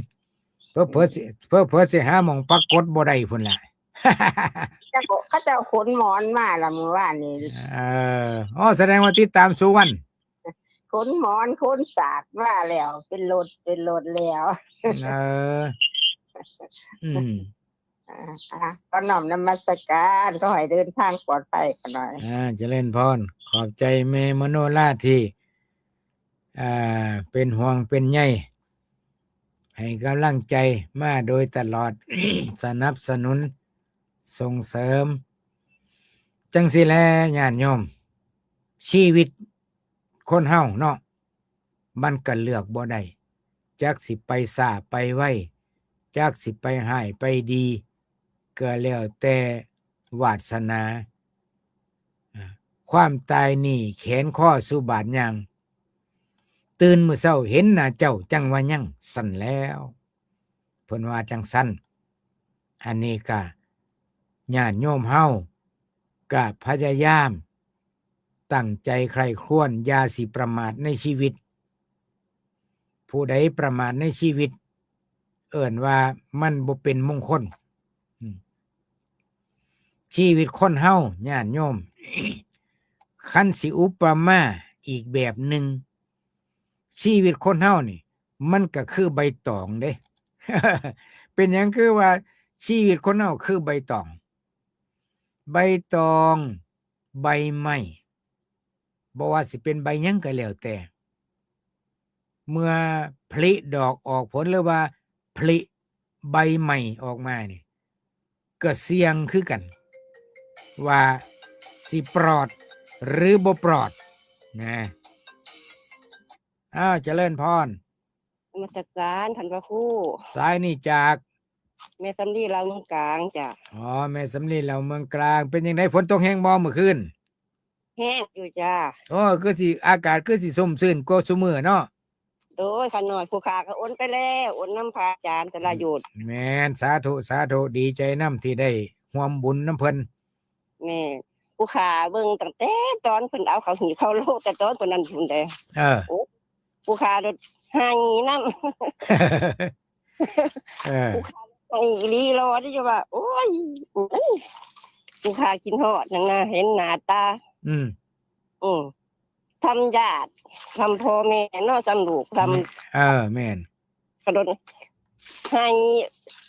เผลอๆสิ เผลอๆสิหาหม่องปรากฏบ่ได้พุ้นล่ะ เขาเจ้า เขาเจ้าขนหมอนมาละมื้อวานนี้ เออ อ๋อ แสดงว่าติดตามสุวรรณ ขนหมอนขนสากมาแล้ว เป็นรถ เป็นรถแล้ว เออ อืม อ่า อ่า ก็น้อมนมัสการ ขอให้เดินทางปลอดภัยขอหน่อย อ่า เจริญพร ขอบใจแม่มโนราที่ อ่า เป็นห่วงเป็นใย ให้กำลังใจมาโดยตลอด สนับสนุน ส่งเสริม จั่งซี้แหละญาติโยม ชีวิตคนเฮาเนาะ มันก็เลือกบ่ได้ จักสิไปซ้าไปไว จักสิไปฮ้ายไปดี ก็แล้วแต่วาสนา อ่า ความตายนี่แขนคอสู่บาดยาง ตื่นมื้อเช้าเห็นหน้าเจ้าจั่งว่ายัง ซั้นแหล้ว เพิ่นว่าจั่งซั้น อันนี้ก็ญาติโยมเฮาก็พยายามตั้งใจใคร่ครวญ อย่าสิประมาทในชีวิต ผู้ใดประมาทในชีวิต เอิ้นว่ามันบ่เป็นมงคล อืม ชีวิตคนเฮา ญาติโยม คันสิอุปมาอีกแบบหนึ่ง ชีวิตคนเฮานี่ มันก็คือใบตองเด้ เป็นหยังคือว่าชีวิตคนเฮาคือใบตอง ใบตอง ใบไม้ บ่ว่าสิเป็นใบหยังก็แล้วแต่ เมื่อผลิดอกออกผล หรือว่าผลิใบใหม่ออกมานี่ ก็เสี่ยงคือกัน ว่าสิปลอดหรือบ่ปลอดนะ อ้าว เจริญพร นมัสการท่านพระครู สายนี่จาก แม่สำลีลาวเมืองกลางจ้ะ อ๋อ แม่สำลีลาวเมืองกลาง เป็นจั่งใด ฝนตกแฮงบ่มื้อคืน แฮงอยู่จ้ะ โอ้ คือสิ อากาศคือสิชุ่มชื่นกว่าซุมื้อเนาะ โดย ข้าน้อยผู้ข้าก็โอนไปแล้ว โอนนำพระอาจารย์แต่ละหยุด แม่น สาธุ สาธุ ดีใจนำที่ได้ร่วมบุญนำเพิ่น แม่น ผู้ข้าเบิ่งตั้งแต่ตอนเพิ่นเอาเข้าหีบเข้าโลง แต่ตอนเพิ่นนั่นพุ้นเด้ เออ โอ้ ผู้ข้าโลดไห้นำ เออ ผู้ข้าไห้อีหลี รอที่จะว่า โอ้ย ผู้ข้าคิดฮอดนั่นนะ เห็นหน้าตา อืม อืม ทำญาติ ทำพ่อแม่เนาะ ทำลูก ทำ เออ แม่น กระโดด ไห้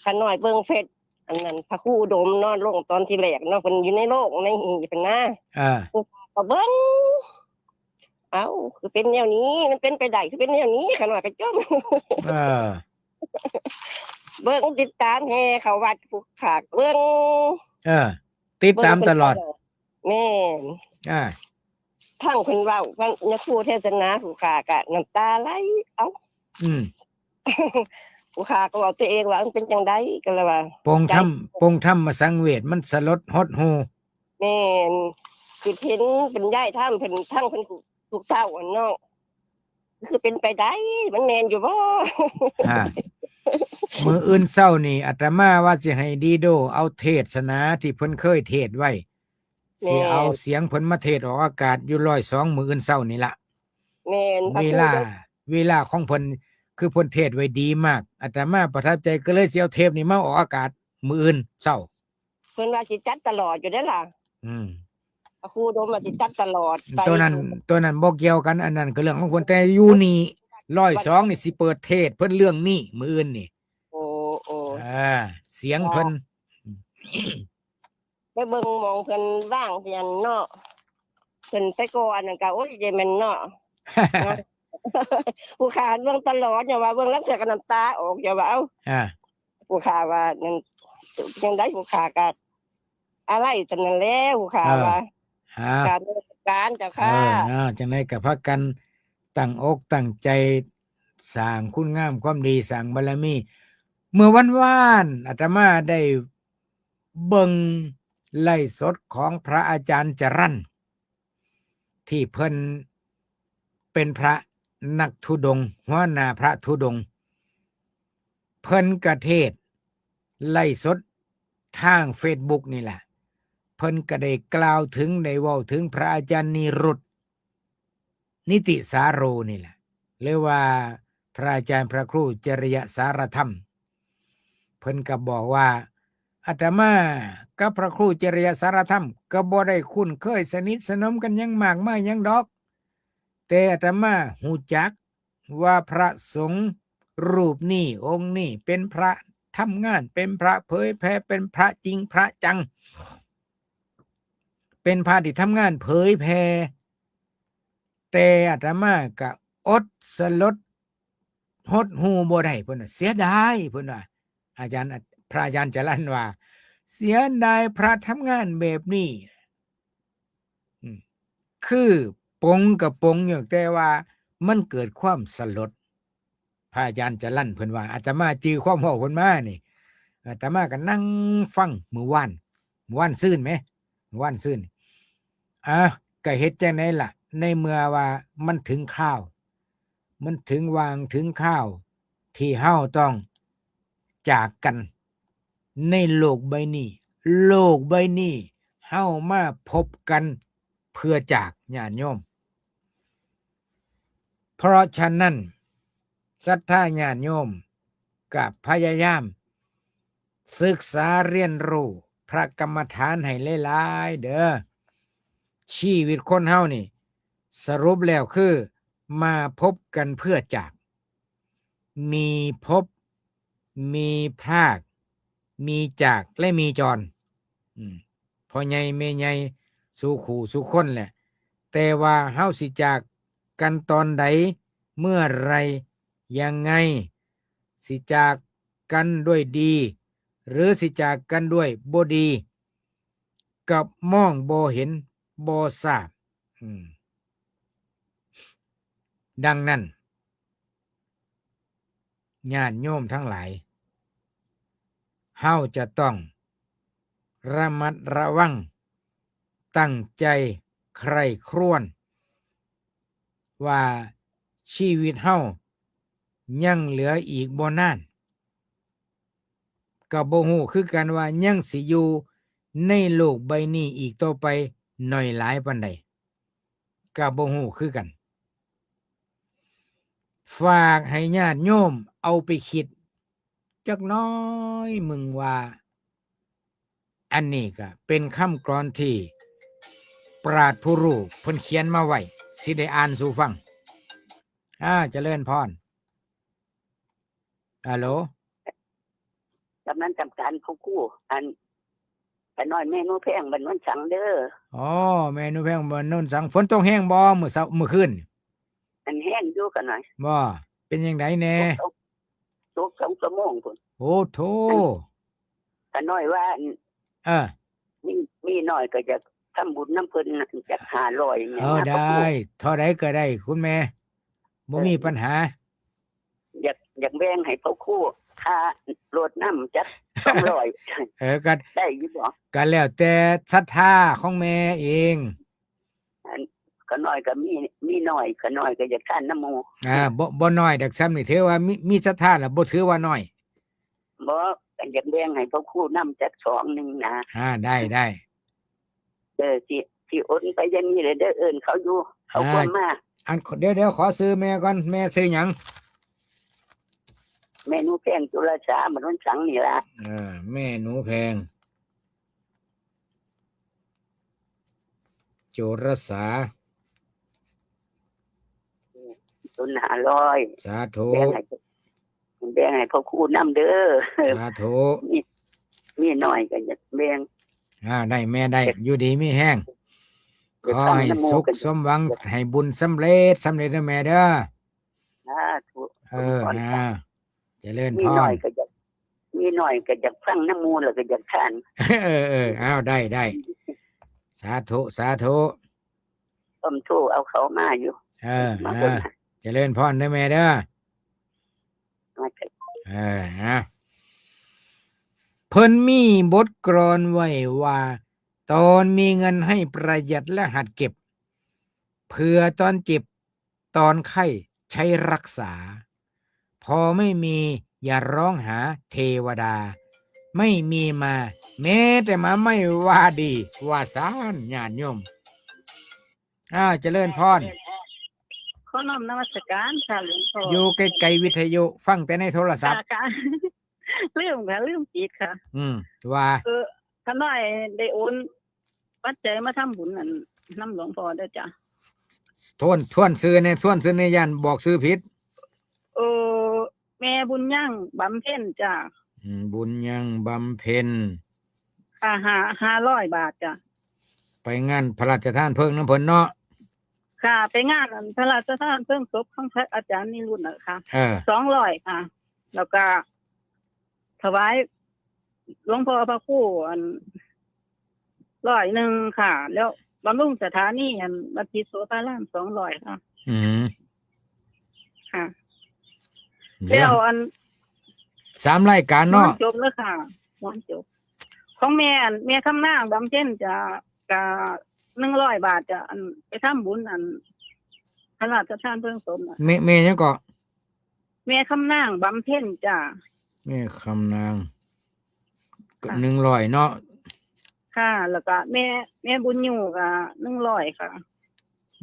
ข้าน้อยเบิ่งเฟซ อันนั้น พระครูอุดมเนาะ ลงตอนที่แรกเนาะ เพิ่นอยู่ในโลก ในหีบนะ เออ ผู้ข้าก็เบิ่ง เอ้า คือเป็นแนวนี้ มันเป็นไปได้ คือเป็นแนวนี้ ข้าน้อยก็จม เออ เบิ่งติดตามแห่เข้าวัด ผู้ข้าเบิ่ง เออ ติดตามตลอด เบิ่งเพิ่นตลอด แม่น อ่า ทั้งเพิ่นเว้า ทั้งยาคูเทศนา ผู้ข้าก็น้ำตาไหล เอ้า อืม ผู้ข้าก็เว้าตัวเองว่า มันเป็นจั่งใด ก็เลยว่า ปงธรรม ใจ ปงธรรมสังเวช มันสลดหดหู่ แม่น คือเห็นบรรยายธรรมเพิ่น ทั้งเพิ่นทุกเช้าอันเนาะ คือเป็นไปได้ มันแม่นอยู่บ่ อ่า มื้ออื่นเช้านี่อาตมาว่าสิให้ดีโดเอาเทศนาที่เพิ่นเคยเทศน์ไว้ สิเอา แม่น เสียงเพิ่นมาเทศน์ออกอากาศอยู่ร้อยสอง มื้ออื่นเช้านี่ละ แม่น เวลา พระครู เวลาของเพิ่น คือเพิ่นเทศน์ไว้ดีมาก อาตมาประทับใจ ก็เลยสิเอาเทปนี่มาออกอากาศมื้ออื่นเช้า เพิ่นว่าสิจัดตลอดอยู่เด้อล่ะ อืม พระครูอุดมว่าสิจัดตลอด ไป ตัวนั้น ตัวนั้นบ่เกี่ยวกัน อันนั้นก็เรื่องของเพิ่น แต่อยู่นี่ร้อยสองนี่สิเปิดเทศน์เพิ่นเรื่องนี้มื้ออื่นนี่ โอ้ โอ้ อ่า เสียงเพิ่น ไปเบิ่งหม่องเพิ่นวางเทียนเนาะ เพิ่นไปก่อนนั่นก็ โอ้ย เจแม่นเนาะ นะ ผู้ข้าเบิ่งตลอด อย่าว่าเบิ่งลางเทื่อก็น้ำตาออก อย่าว่า เอ้า อ่า ผู้ข้าว่านั่น จั่งใดผู้ข้าก็อะไรจั่งนั้นแหละ ผู้ข้า เออ ว่า อ่า กราบนมัสการเจ้า เออ ค่ะ อ่า จั่งใดก็พากันตั้งอกตั้งใจสร้างคุณงามความดี สร้างบารมี เมื่อวันวานอาตมาได้เบิ่งไลฟ์สดของพระอาจารย์จรัญ ที่เพิ่นเป็นพระนักธุดงค์ หัวหน้าพระธุดงค์ เพิ่นก็เทศน์ไลฟ์สดทางเฟซบุ๊กนี่แหละ เพิ่นก็ได้กล่าวถึง ได้เว้าถึงพระอาจารย์นิรุต นิติสาโรนี่แหละ หรือว่าพระอาจารย์พระครูจริยสารธรรม เพิ่นก็บอกว่า อาตมากับพระครูจริยสารธรรมก็บ่ได้คุ้นเคยสนิทสนมกันหยังมากมายหยังดอก แต่อาตมาฮู้จักว่าพระสงฆ์รูปนี้องค์นี้เป็นพระทำงาน เป็นพระเผยแผ่ เป็นพระจริงพระจัง เป็นพระที่ทำงานเผยแผ่ แต่อาตมาก็อดสลดหดหู่บ่ได้ เพิ่นว่า เสียดาย เพิ่นว่า อาจารย์ พระอาจารย์จรัญว่า เสียดายพระทำงานแบบนี้ อืม คือปลงก็ปลงอยู่ แต่ว่า มันเกิดความสลด พระอาจารย์จรัญเพิ่นว่า อาตมาจื่อความเว้าเพิ่นมานี่ อาตมาก็นั่งฟังมื้อวาน มื้อวานซืนแหม มื้อวานซืน อ่ะ ก็เฮ็ดจั่งใดล่ะ ในเมื่อว่ามันถึงคราว มันถึงวางถึงคราว ที่เฮาต้องจากกัน ในโลกใบนี้ โลกใบนี้ เฮามาพบกันเพื่อจาก ญาติโยม เพราะฉะนั้น ศรัทธาญาติโยม ก็พยายามศึกษาเรียนรู้พระกรรมฐานให้หลายๆ เด้อ ชีวิตคนเฮานี่ สรุปแล้วคือมาพบกันเพื่อจาก มีพบ มีพราก มีจาก และมีจร อืม พ่อใหญ่แม่ใหญ่ สู่คู่สู่คนแหละ แต่ว่าเฮาสิจากกันตอนใด เมื่อไร ยังไง สิจากกันด้วยดี หรือสิจากกันด้วยบ่ดี กับมองบ่เห็น บ่ทราบ อืม ดังนั้น ญาติโยมทั้งหลาย เฮาจะต้องระมัดระวัง ตั้งใจใคร่ครวญ ว่าชีวิตเฮายังเหลืออีกบ่นาน ก็บ่ฮู้คือกันว่ายังสิอยู่ในโลกใบนี้อีกต่อไปน้อยหลายปานใด ก็บ่ฮู้คือกัน ฝากให้ญาติโยมเอาไปคิดจักหน่อยมึงว่า อันนี้ก็เป็นคำกลอนที่ปราชญ์ผู้รู้เพิ่นเขียนมาไว้ สิได้อ่านสู่ฟัง อ่า เจริญพร ฮัลโหล กำนันจำการผู้กู้ อัน ป้าน้อยแม่หนูแพงบ้านโนนสังเด้อ อ๋อ แม่หนูแพงบ้านโนนสัง ฝนตกแฮงบ่มื้อเช้า มื้อคืน อันแฮงอยู่ ป้าน้อย บ่ เป็นจั่งใดแน่ ตก ตกสองชั่วโมงพุ้น โอ้โธ่ ป้าน้อยว่าอัน เออ มี มีน้อยก็อยากทำบุญนำเพิ่นจักห้าร้อย เออ ได้ เท่าใดก็ได้คุณแม่ บ่มีปัญหา อยาก อยากแบ่งให้พระครูค่ารถนำจักสองร้อย เออ ก็ ได้อยู่บ่ ก็แล้วแต่ศรัทธาของแม่เอง อัน ข้าน้อยก็มี มีน้อย ข้าน้อยก็อยากทานนำหมู่ อ่า บ่ บ่น้อยดอก ซ่ำนี่ถือว่ามี มีศรัทธาแล้ว บ่ถือว่าน้อย บ่ ก็อยากแบ่งให้พระครูนำจักซองหนึ่งนะ อ่า ได้ ได้ เออ สิ สิโอนไปอย่างนี้เลยเด้อ เอิ้นเขาอยู่ เขาควรมา อัน เดี๋ยว เดี๋ยวขอชื่อแม่ก่อน แม่ชื่อหยัง แม่หนูแพงจุลสา บ้านโนนสังนี่ล่ะ เออ แม่หนูแพง จุลสา ศูนย์ห้าร้อย สาธุ แบ่งให้ แบ่งให้พระครูนำเด้อ สาธุ มี มีน้อยก็อยากแบ่ง อ่า ได้แม่ได้ อยาก อยู่ดีมีแฮง อยาก ขอให้ ทำนโม สุข กัน สมหวัง อยาก ให้บุญสำเร็จ สำเร็จเด้อแม่เด้อ สาธุ เออ สมพร อ่า เจริญพร มีน้อยก็อยาก มีน้อยก็อยากฟังนำหมู่ แล้วก็อยากทาน เออ เออ อ้าว ได้ ได้ สาธุ สาธุ ต้มโทเอาเขามาอยู่ เออ มา เออ คนน่ะ เจริญพรเด้อแม่เด้อ มาเถอะ เออ นะ เพิ่นมีบทกลอนไว้ว่า ตอนมีเงินให้ประหยัดและหัดเก็บ เผื่อตอนเจ็บ ตอนไข้ใช้รักษา พอไม่มีอย่าร้องหาเทวดา ไม่มีมาแม้แต่หมาไม่ว่าดี ว่าซ่าน ญาติโยม อ่า เจริญพร ขอน้อมนมัสการค่ะหลวงพ่อ อยู่ไกลๆวิทยุ ฟังแต่ในโทรศัพท์ ค่ะ ค่ะ ลืมค่ะ ลืมปิดค่ะ อืม ว่า เออ ข้าน้อยได้โอนปัจจัยมาทำบุญนั่นนำหลวงพ่อเด้อจ้ะ ทวน ทวนชื่อแน่ ทวนชื่อแน่ ย่านบอกชื่อผิด เออ แม่บุญยังบำเพ็ญจ้ะ อืม บุญยังบำเพ็ญ ค่ะ ห้า ห้าร้อยบาทจ้ะ ไปงานพระราชทานเพลิงนำเพิ่นเนาะ ค่ะ ไปงานอันพระราชทานเพลิงศพของพระอาจารย์นิรุตน่ะค่ะ เออ สองร้อยค่ะ แล้วก็ถวายหลวงพ่อพระครูอันร้อยหนึ่งค่ะ แล้วบำรุงสถานีอันวัดศรีโสภารามสองร้อยค่ะ อืม ค่ะ เดี๋ แล้ ยว วอัน สามรายการ ม้วน เนาะ จบแล้วค่ะ ม้วนจบ ของแม่อันแม่คำนางบำเพ็ญจะกะหนึ่งร้อยบาทจะอันไปทำบุญอันพระราชทานเพลิงศพน่ะ แม่แม่หยังก็ แม่คำนางบำเพ็ญจ้ะ แม่คำนาง ค่ะ หนึ่งร้อยเนาะ ค่ะ แล้วก็แม่แม่บุญอยู่กะหนึ่งร้อยค่ะ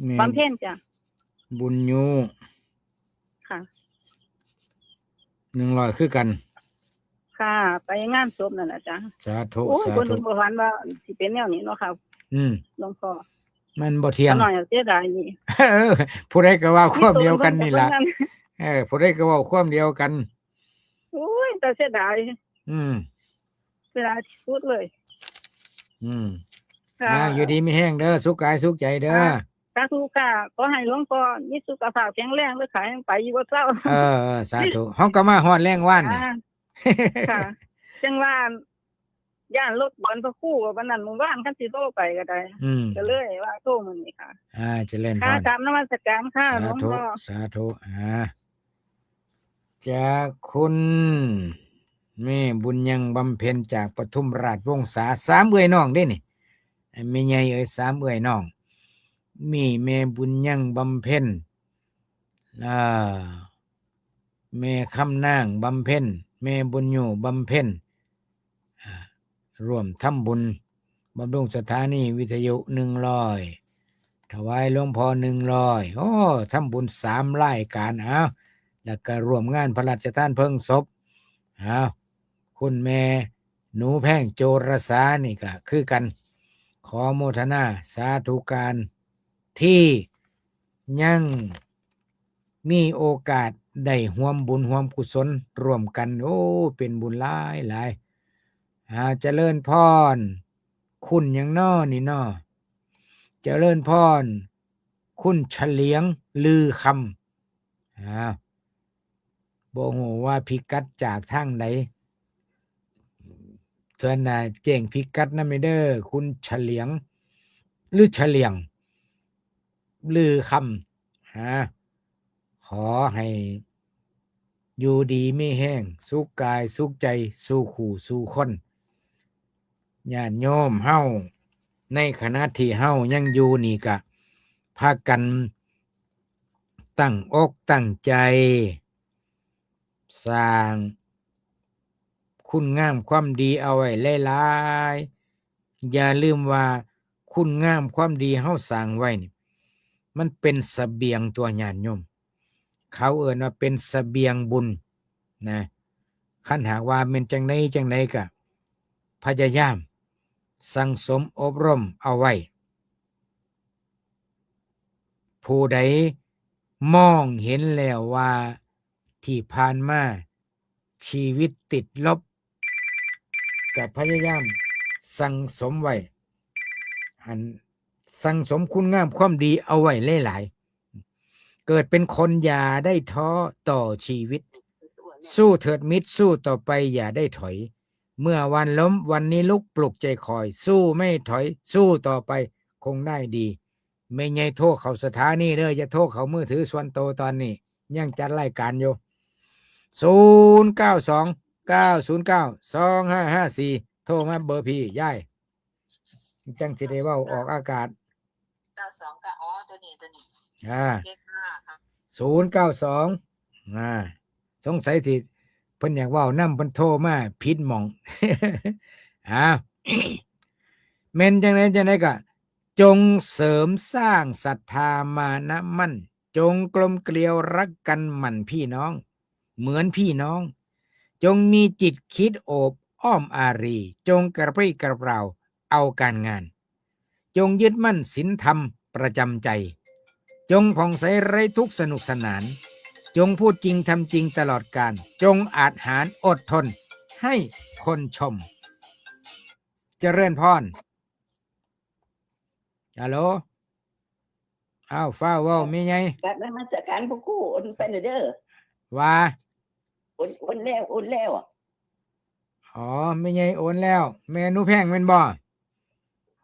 แม่ บำเพ็ญจ้ะ บุญอยู่ ค่ะ หนึ่งร้อยคือกัน ค่ะ ไปงานศพนั่นแหละจ้ะ สาธุ โอ้ย สา คน ธุ อื่นบ่ฝันว่าสิเป็นแนวนี้เนาะค่ะ อืม หลวงพ่อ มันบ่เที่ยง ขน้อยเสียดายนี่ เออ ผู้ใดก็ว่าความเดียวกันนี่ล่ะ มีตัวตน เออ ผู้ใดก็ว่าความเดียวกัน โอ้ยแต่เสียดาย อืม เสียดายที่สุดเลย อืม ค่ะ อ่า อยู่ดีมีแฮงเด้อ สุขกายสุขใจเด้อ ค่ะ สาธุค่ะ ขอให้หลวงพ่อมีสุขภาพแข็งแรงเลยค่ะ ยังไปอยู่บ่เศร้า เออเออ สาธุ เฮาก็มาฮอดแรงวานนี่ ค่ะ ค่ะ จังว่าย่านรถบอนพระครูวันนั้นมื้อวานคันสิโทรไปก็ได้ อืม ก็เลยว่าโทรมื้อนี้ค่ะ อ่า เจริญพ ค่ะ ร กราบนมัสการค่ะ สา หลวง ธุ พ่อ สาธุ อ่า จากคุณแม่บุญยังบำเพ็ญจากปทุมราชวงศา สามเอื้อยน้องเด้นี่ แม่ใหญ่เอ้ย สามเอื้อยน้อง มีแม่บุญยังบำเพ็ญ อ่า แม่คำนางบำเพ็ญ แม่บุญอยู่บำเพ็ญ อ่า ร่วมทำบุญบำรุงสถานีวิทยุหนึ่งร้อย ถวายหลวงพ่อหนึ่งร้อย โอ้ ทำบุญสามรายการ เอา แล้วก็ร่วมงานพระราชทานเพลิงศพ เอา คุณแม่หนูแพงโจรสานี่ก็คือกัน ขอโมทนาสาธุการ ที่ยังมีโอกาสได้ร่วมบุญร่วมกุศลร่วมกัน โอ้ เป็นบุญหลายหลาย อ่า เจริญพร คุณหยังน้อนี่น้อ เจริญพร คุณเฉลียงลือคำ อ่า บ่ฮู้ว่าพิกัดจากทางใด เทื่อหน้าแจ้งพิกัดนำเด้อ คุณเฉลียง หรือเฉลียง ลือคำ ฮะ ขอให้อยู่ดีมีแฮง สุขกายสุขใจ สู่คู่สู่คน ญาติโยมเฮา ในขณะที่เฮายังอยู่นี่ก็พากันตั้งอกตั้งใจ สร้างคุณงามความดีเอาไว้หลายๆ อย่าลืมว่าคุณงามความดีเฮาสร้างไว้นี่ มันเป็นเสบียงตัวญาติโยม เขาเอิ้นว่าเป็นเสบียงบุญนะ คันหากว่าแม่นจังใดจังใดก็พยายามสั่งสมอบรมเอาไว้ ผู้ใดมองเห็นแล้วว่าที่ผ่านมาชีวิตติดลบ ก็พยายามสั่งสมไว้ อันสั่งสมคุณงามความดีเอาไว้หลายๆ เกิดเป็นคนอย่าได้ท้อต่อชีวิต สู้เถิดมิตร สู้ต่อไปอย่าได้ถอย เมื่อวันล้มวันนี้ลุกปลุกใจคอย สู้ไม่ถอย สู้ต่อไปคงได้ดี แม่ใหญ่โทรเข้าสถานีเด้อ อย่าโทรเข้ามือถือส่วนตัวตอนนี้ ยังจัดรายการอยู่ ศูนย์เก้าสอง เก้าศูนย์เก้า สองห้าห้าสี่ โทรมาเบอร์พี่ยาย จังสิได้เว้าออกอากาศ เก้าสองเก้า อ๋อ ตัวนี้ ตัวนี้ อ่า เจ็ดห้าค่ะ ศูนย์เก้าสอง อ่า สงสัยสิเพิ่นอยากเว้านำ เพิ่นโทรมาผิดหม่อง อ่า แม่นจังใดจังใดก็ จงเสริมสร้างศรัทธามานะมั่น จงกลมเกลียวรักกันหมั่นพี่น้อง เหมือนพี่น้อง จงมีจิตคิดโอบอ้อมอารี จงกระปรี้กระเปร่าเอาการงาน จงยึดมั่นศีลธรรมประจำใจ จงผ่องใสไร้ทุกข์สนุกสนาน จงพูดจริงทำจริงตลอดกาล จงอาจหาญอดทนให้คนชม เจริญพร ฮัลโหล อ้าว ฟ้าวเว้าแม่ใหญ่ กราบนมัสการพระครู โอนไปแล้วเด้อ ว่า โอนโอนแล้วโอนแล้ว อ๋อ แม่ใหญ่โอนแล้ว แม่หนูแพงแม่นบ่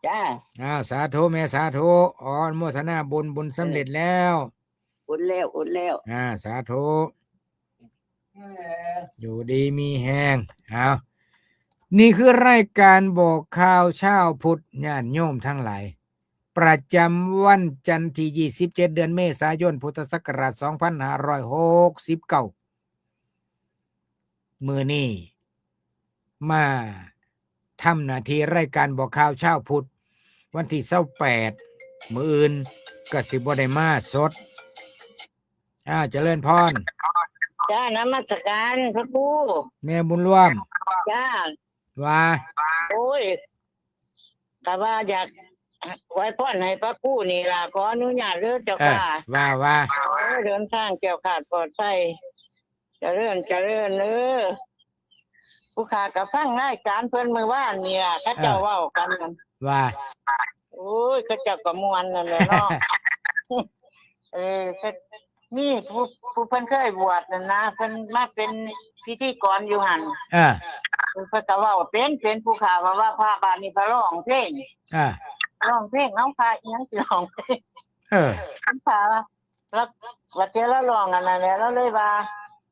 จ้า อ้าว สาธุแม่ สาธุ อ๋อ อนุโมทนาบุญ บุญสำเร็จแล้ว โอ นแล้ว โอนแล้ว อ่า สาธุ อยู่ดีมีแฮง เอา นี่คือรายการบอกข่าวเช้าพุทธ ญาติโยมทั้งหลาย ประจำวันจันทร์ที่ ยี่สิบเจ็ด เดือนเมษายน พุทธศักราช สองพันห้าร้อยหกสิบเก้า มื้อนี้มาทำหน้าที่รายการบอกข่าวเช้าพุทธ วันที่ ยี่สิบแปด มื้ออื่นก็สิบ่ได้มาสด อ่า เจริญพร จ้า นมัสการพระครู แม่บุญร่วม จ้า ว่า โอ้ย แต่ว่าอยากอวยพรให้พระครูนี่ล่ะ ขออนุญาตเด้อเจ้า เออ ค่ะ ว่า ว่า ขอให้เดินทางแคล้วคลาดปลอดภัย เจริญ เจริญเด้อ ผู้ข้าก็ฟังรายการเพิ่นมื้อวานนี่ล่ะ เขาเจ้า เออ เว้ากันนั่น ว่า โอ้ย เขาเจ้าก็ม่วนนั่นแหละเนาะ เออ ก็มีผู้ ผู้เพิ่นเคยบวชนั่นนะ เพิ่นมาเป็นพิธีกรอยู่หั่น เออ เพิ่นก็เว้าเป็น เป็นผู้ข้าว่า ว่าพระบาดนี้พระร้องเพลง เออ ร้องเพลง น้องพระอิหยังสิร้องเพลง เออ น้องพระว่า แล้ววัดเทศแล้วร้องอันนั้นแหละ แล้วเลยว่า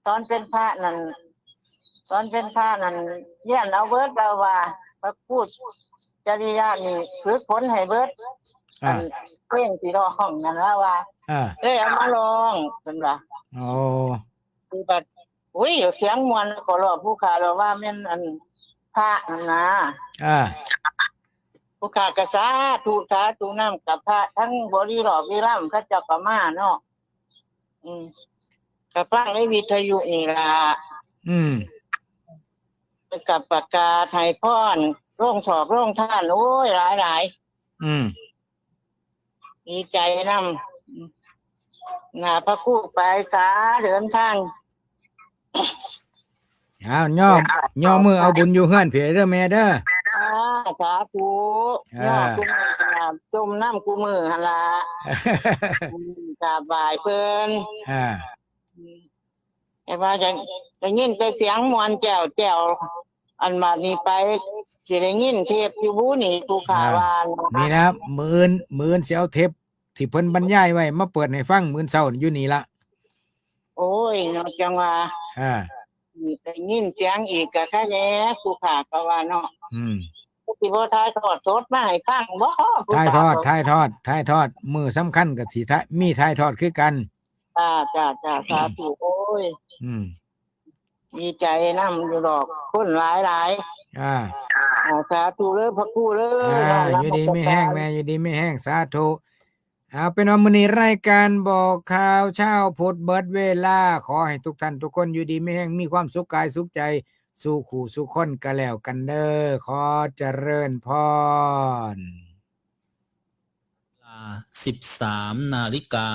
ตอนเป็นพระนั่น ตอนเป็นพระนั่น เรียนเอาเบิด แล้วว่า พระครูจริยานี่ฝึกฝนให้เบิด อ่า อันเพลงสิร้องนั่น แล้วว่า อ่า เอ้ย เอามาร้อง เพิ่นว่า โอ้ คือบัด อุ้ย เสียงม่วนก็รอบผู้ข้า แล้วว่าแม่นอันพระนั่นนะ อ่า ผู้ข้าก็สาธุ สาธุนำ กับพระทั้งบริรอบวิรัมย์เขาเจ้าก็มาเนาะ อืม ก็ฟังในวิทยุนี่ล่ะ อืม กับประกาศให้พร โรงทอกโรงทาน โอ้ย หลายหลาย อืม ดีใจนำ นะ พระครูไปสาเดินทาง เอาย่อ ย่อมือเอาบุญอยู่เฮือนเพียเด้อแม่เด้อ อ่า สาธุ อ่า ยอดคุณจมน้ำกูมือหั่นละ อืม กราบไหว้เพิ่น อ่า แต่ว่าจะได้ยินแต่เสียงมวนแจ๋วแจ๋ว อันบาดนี้ไป สิได้ยินเทปอยู่บูนี่ ผู้ข้าว่านะ นี่นะ มื้ออื่น มื้ออื่นสิเอาเทปที่เพิ่นบรรยายไว้มาเปิดให้ฟังมื้อเช้าอยู่นี่ละ โอ้ย เนาะ จังว่า อ่า ได้ยินเสียงอีกก็แค่แน่ ผู้ข้าก็ว่าเนาะ อืม สิบ่ถ่ายทอดสดมาให้ฟังบ่ ผู้ ถ่ายทอด ข้าก็ ถ่ายทอด ถ่ายทอด มื้อสำคัญก็สิถ่าย มีถ่ายทอดคือกัน จ้า จ้า จ้า สาธุ โอ้ย อืม ดีใจนำอยู่ดอก คนหลายหลาย อ่า อ่า สาธุเลย พระครูเลย อ่า นมัสการ อยู่ดีมีแฮงแม่ อยู่ดีมีแฮง สาธุ เอาเป็นว่ามื้อนี้รายการบอกข่าวเช้าพุทธเบิดเวลา ขอให้ทุกท่านทุกคนอยู่ดีมีแฮง มีความสุขกายสุขใจ สู่คู่สู่คนก็แล้วกันเด้อ ขอเจริญพร เวลา สิบสามนาฬิกา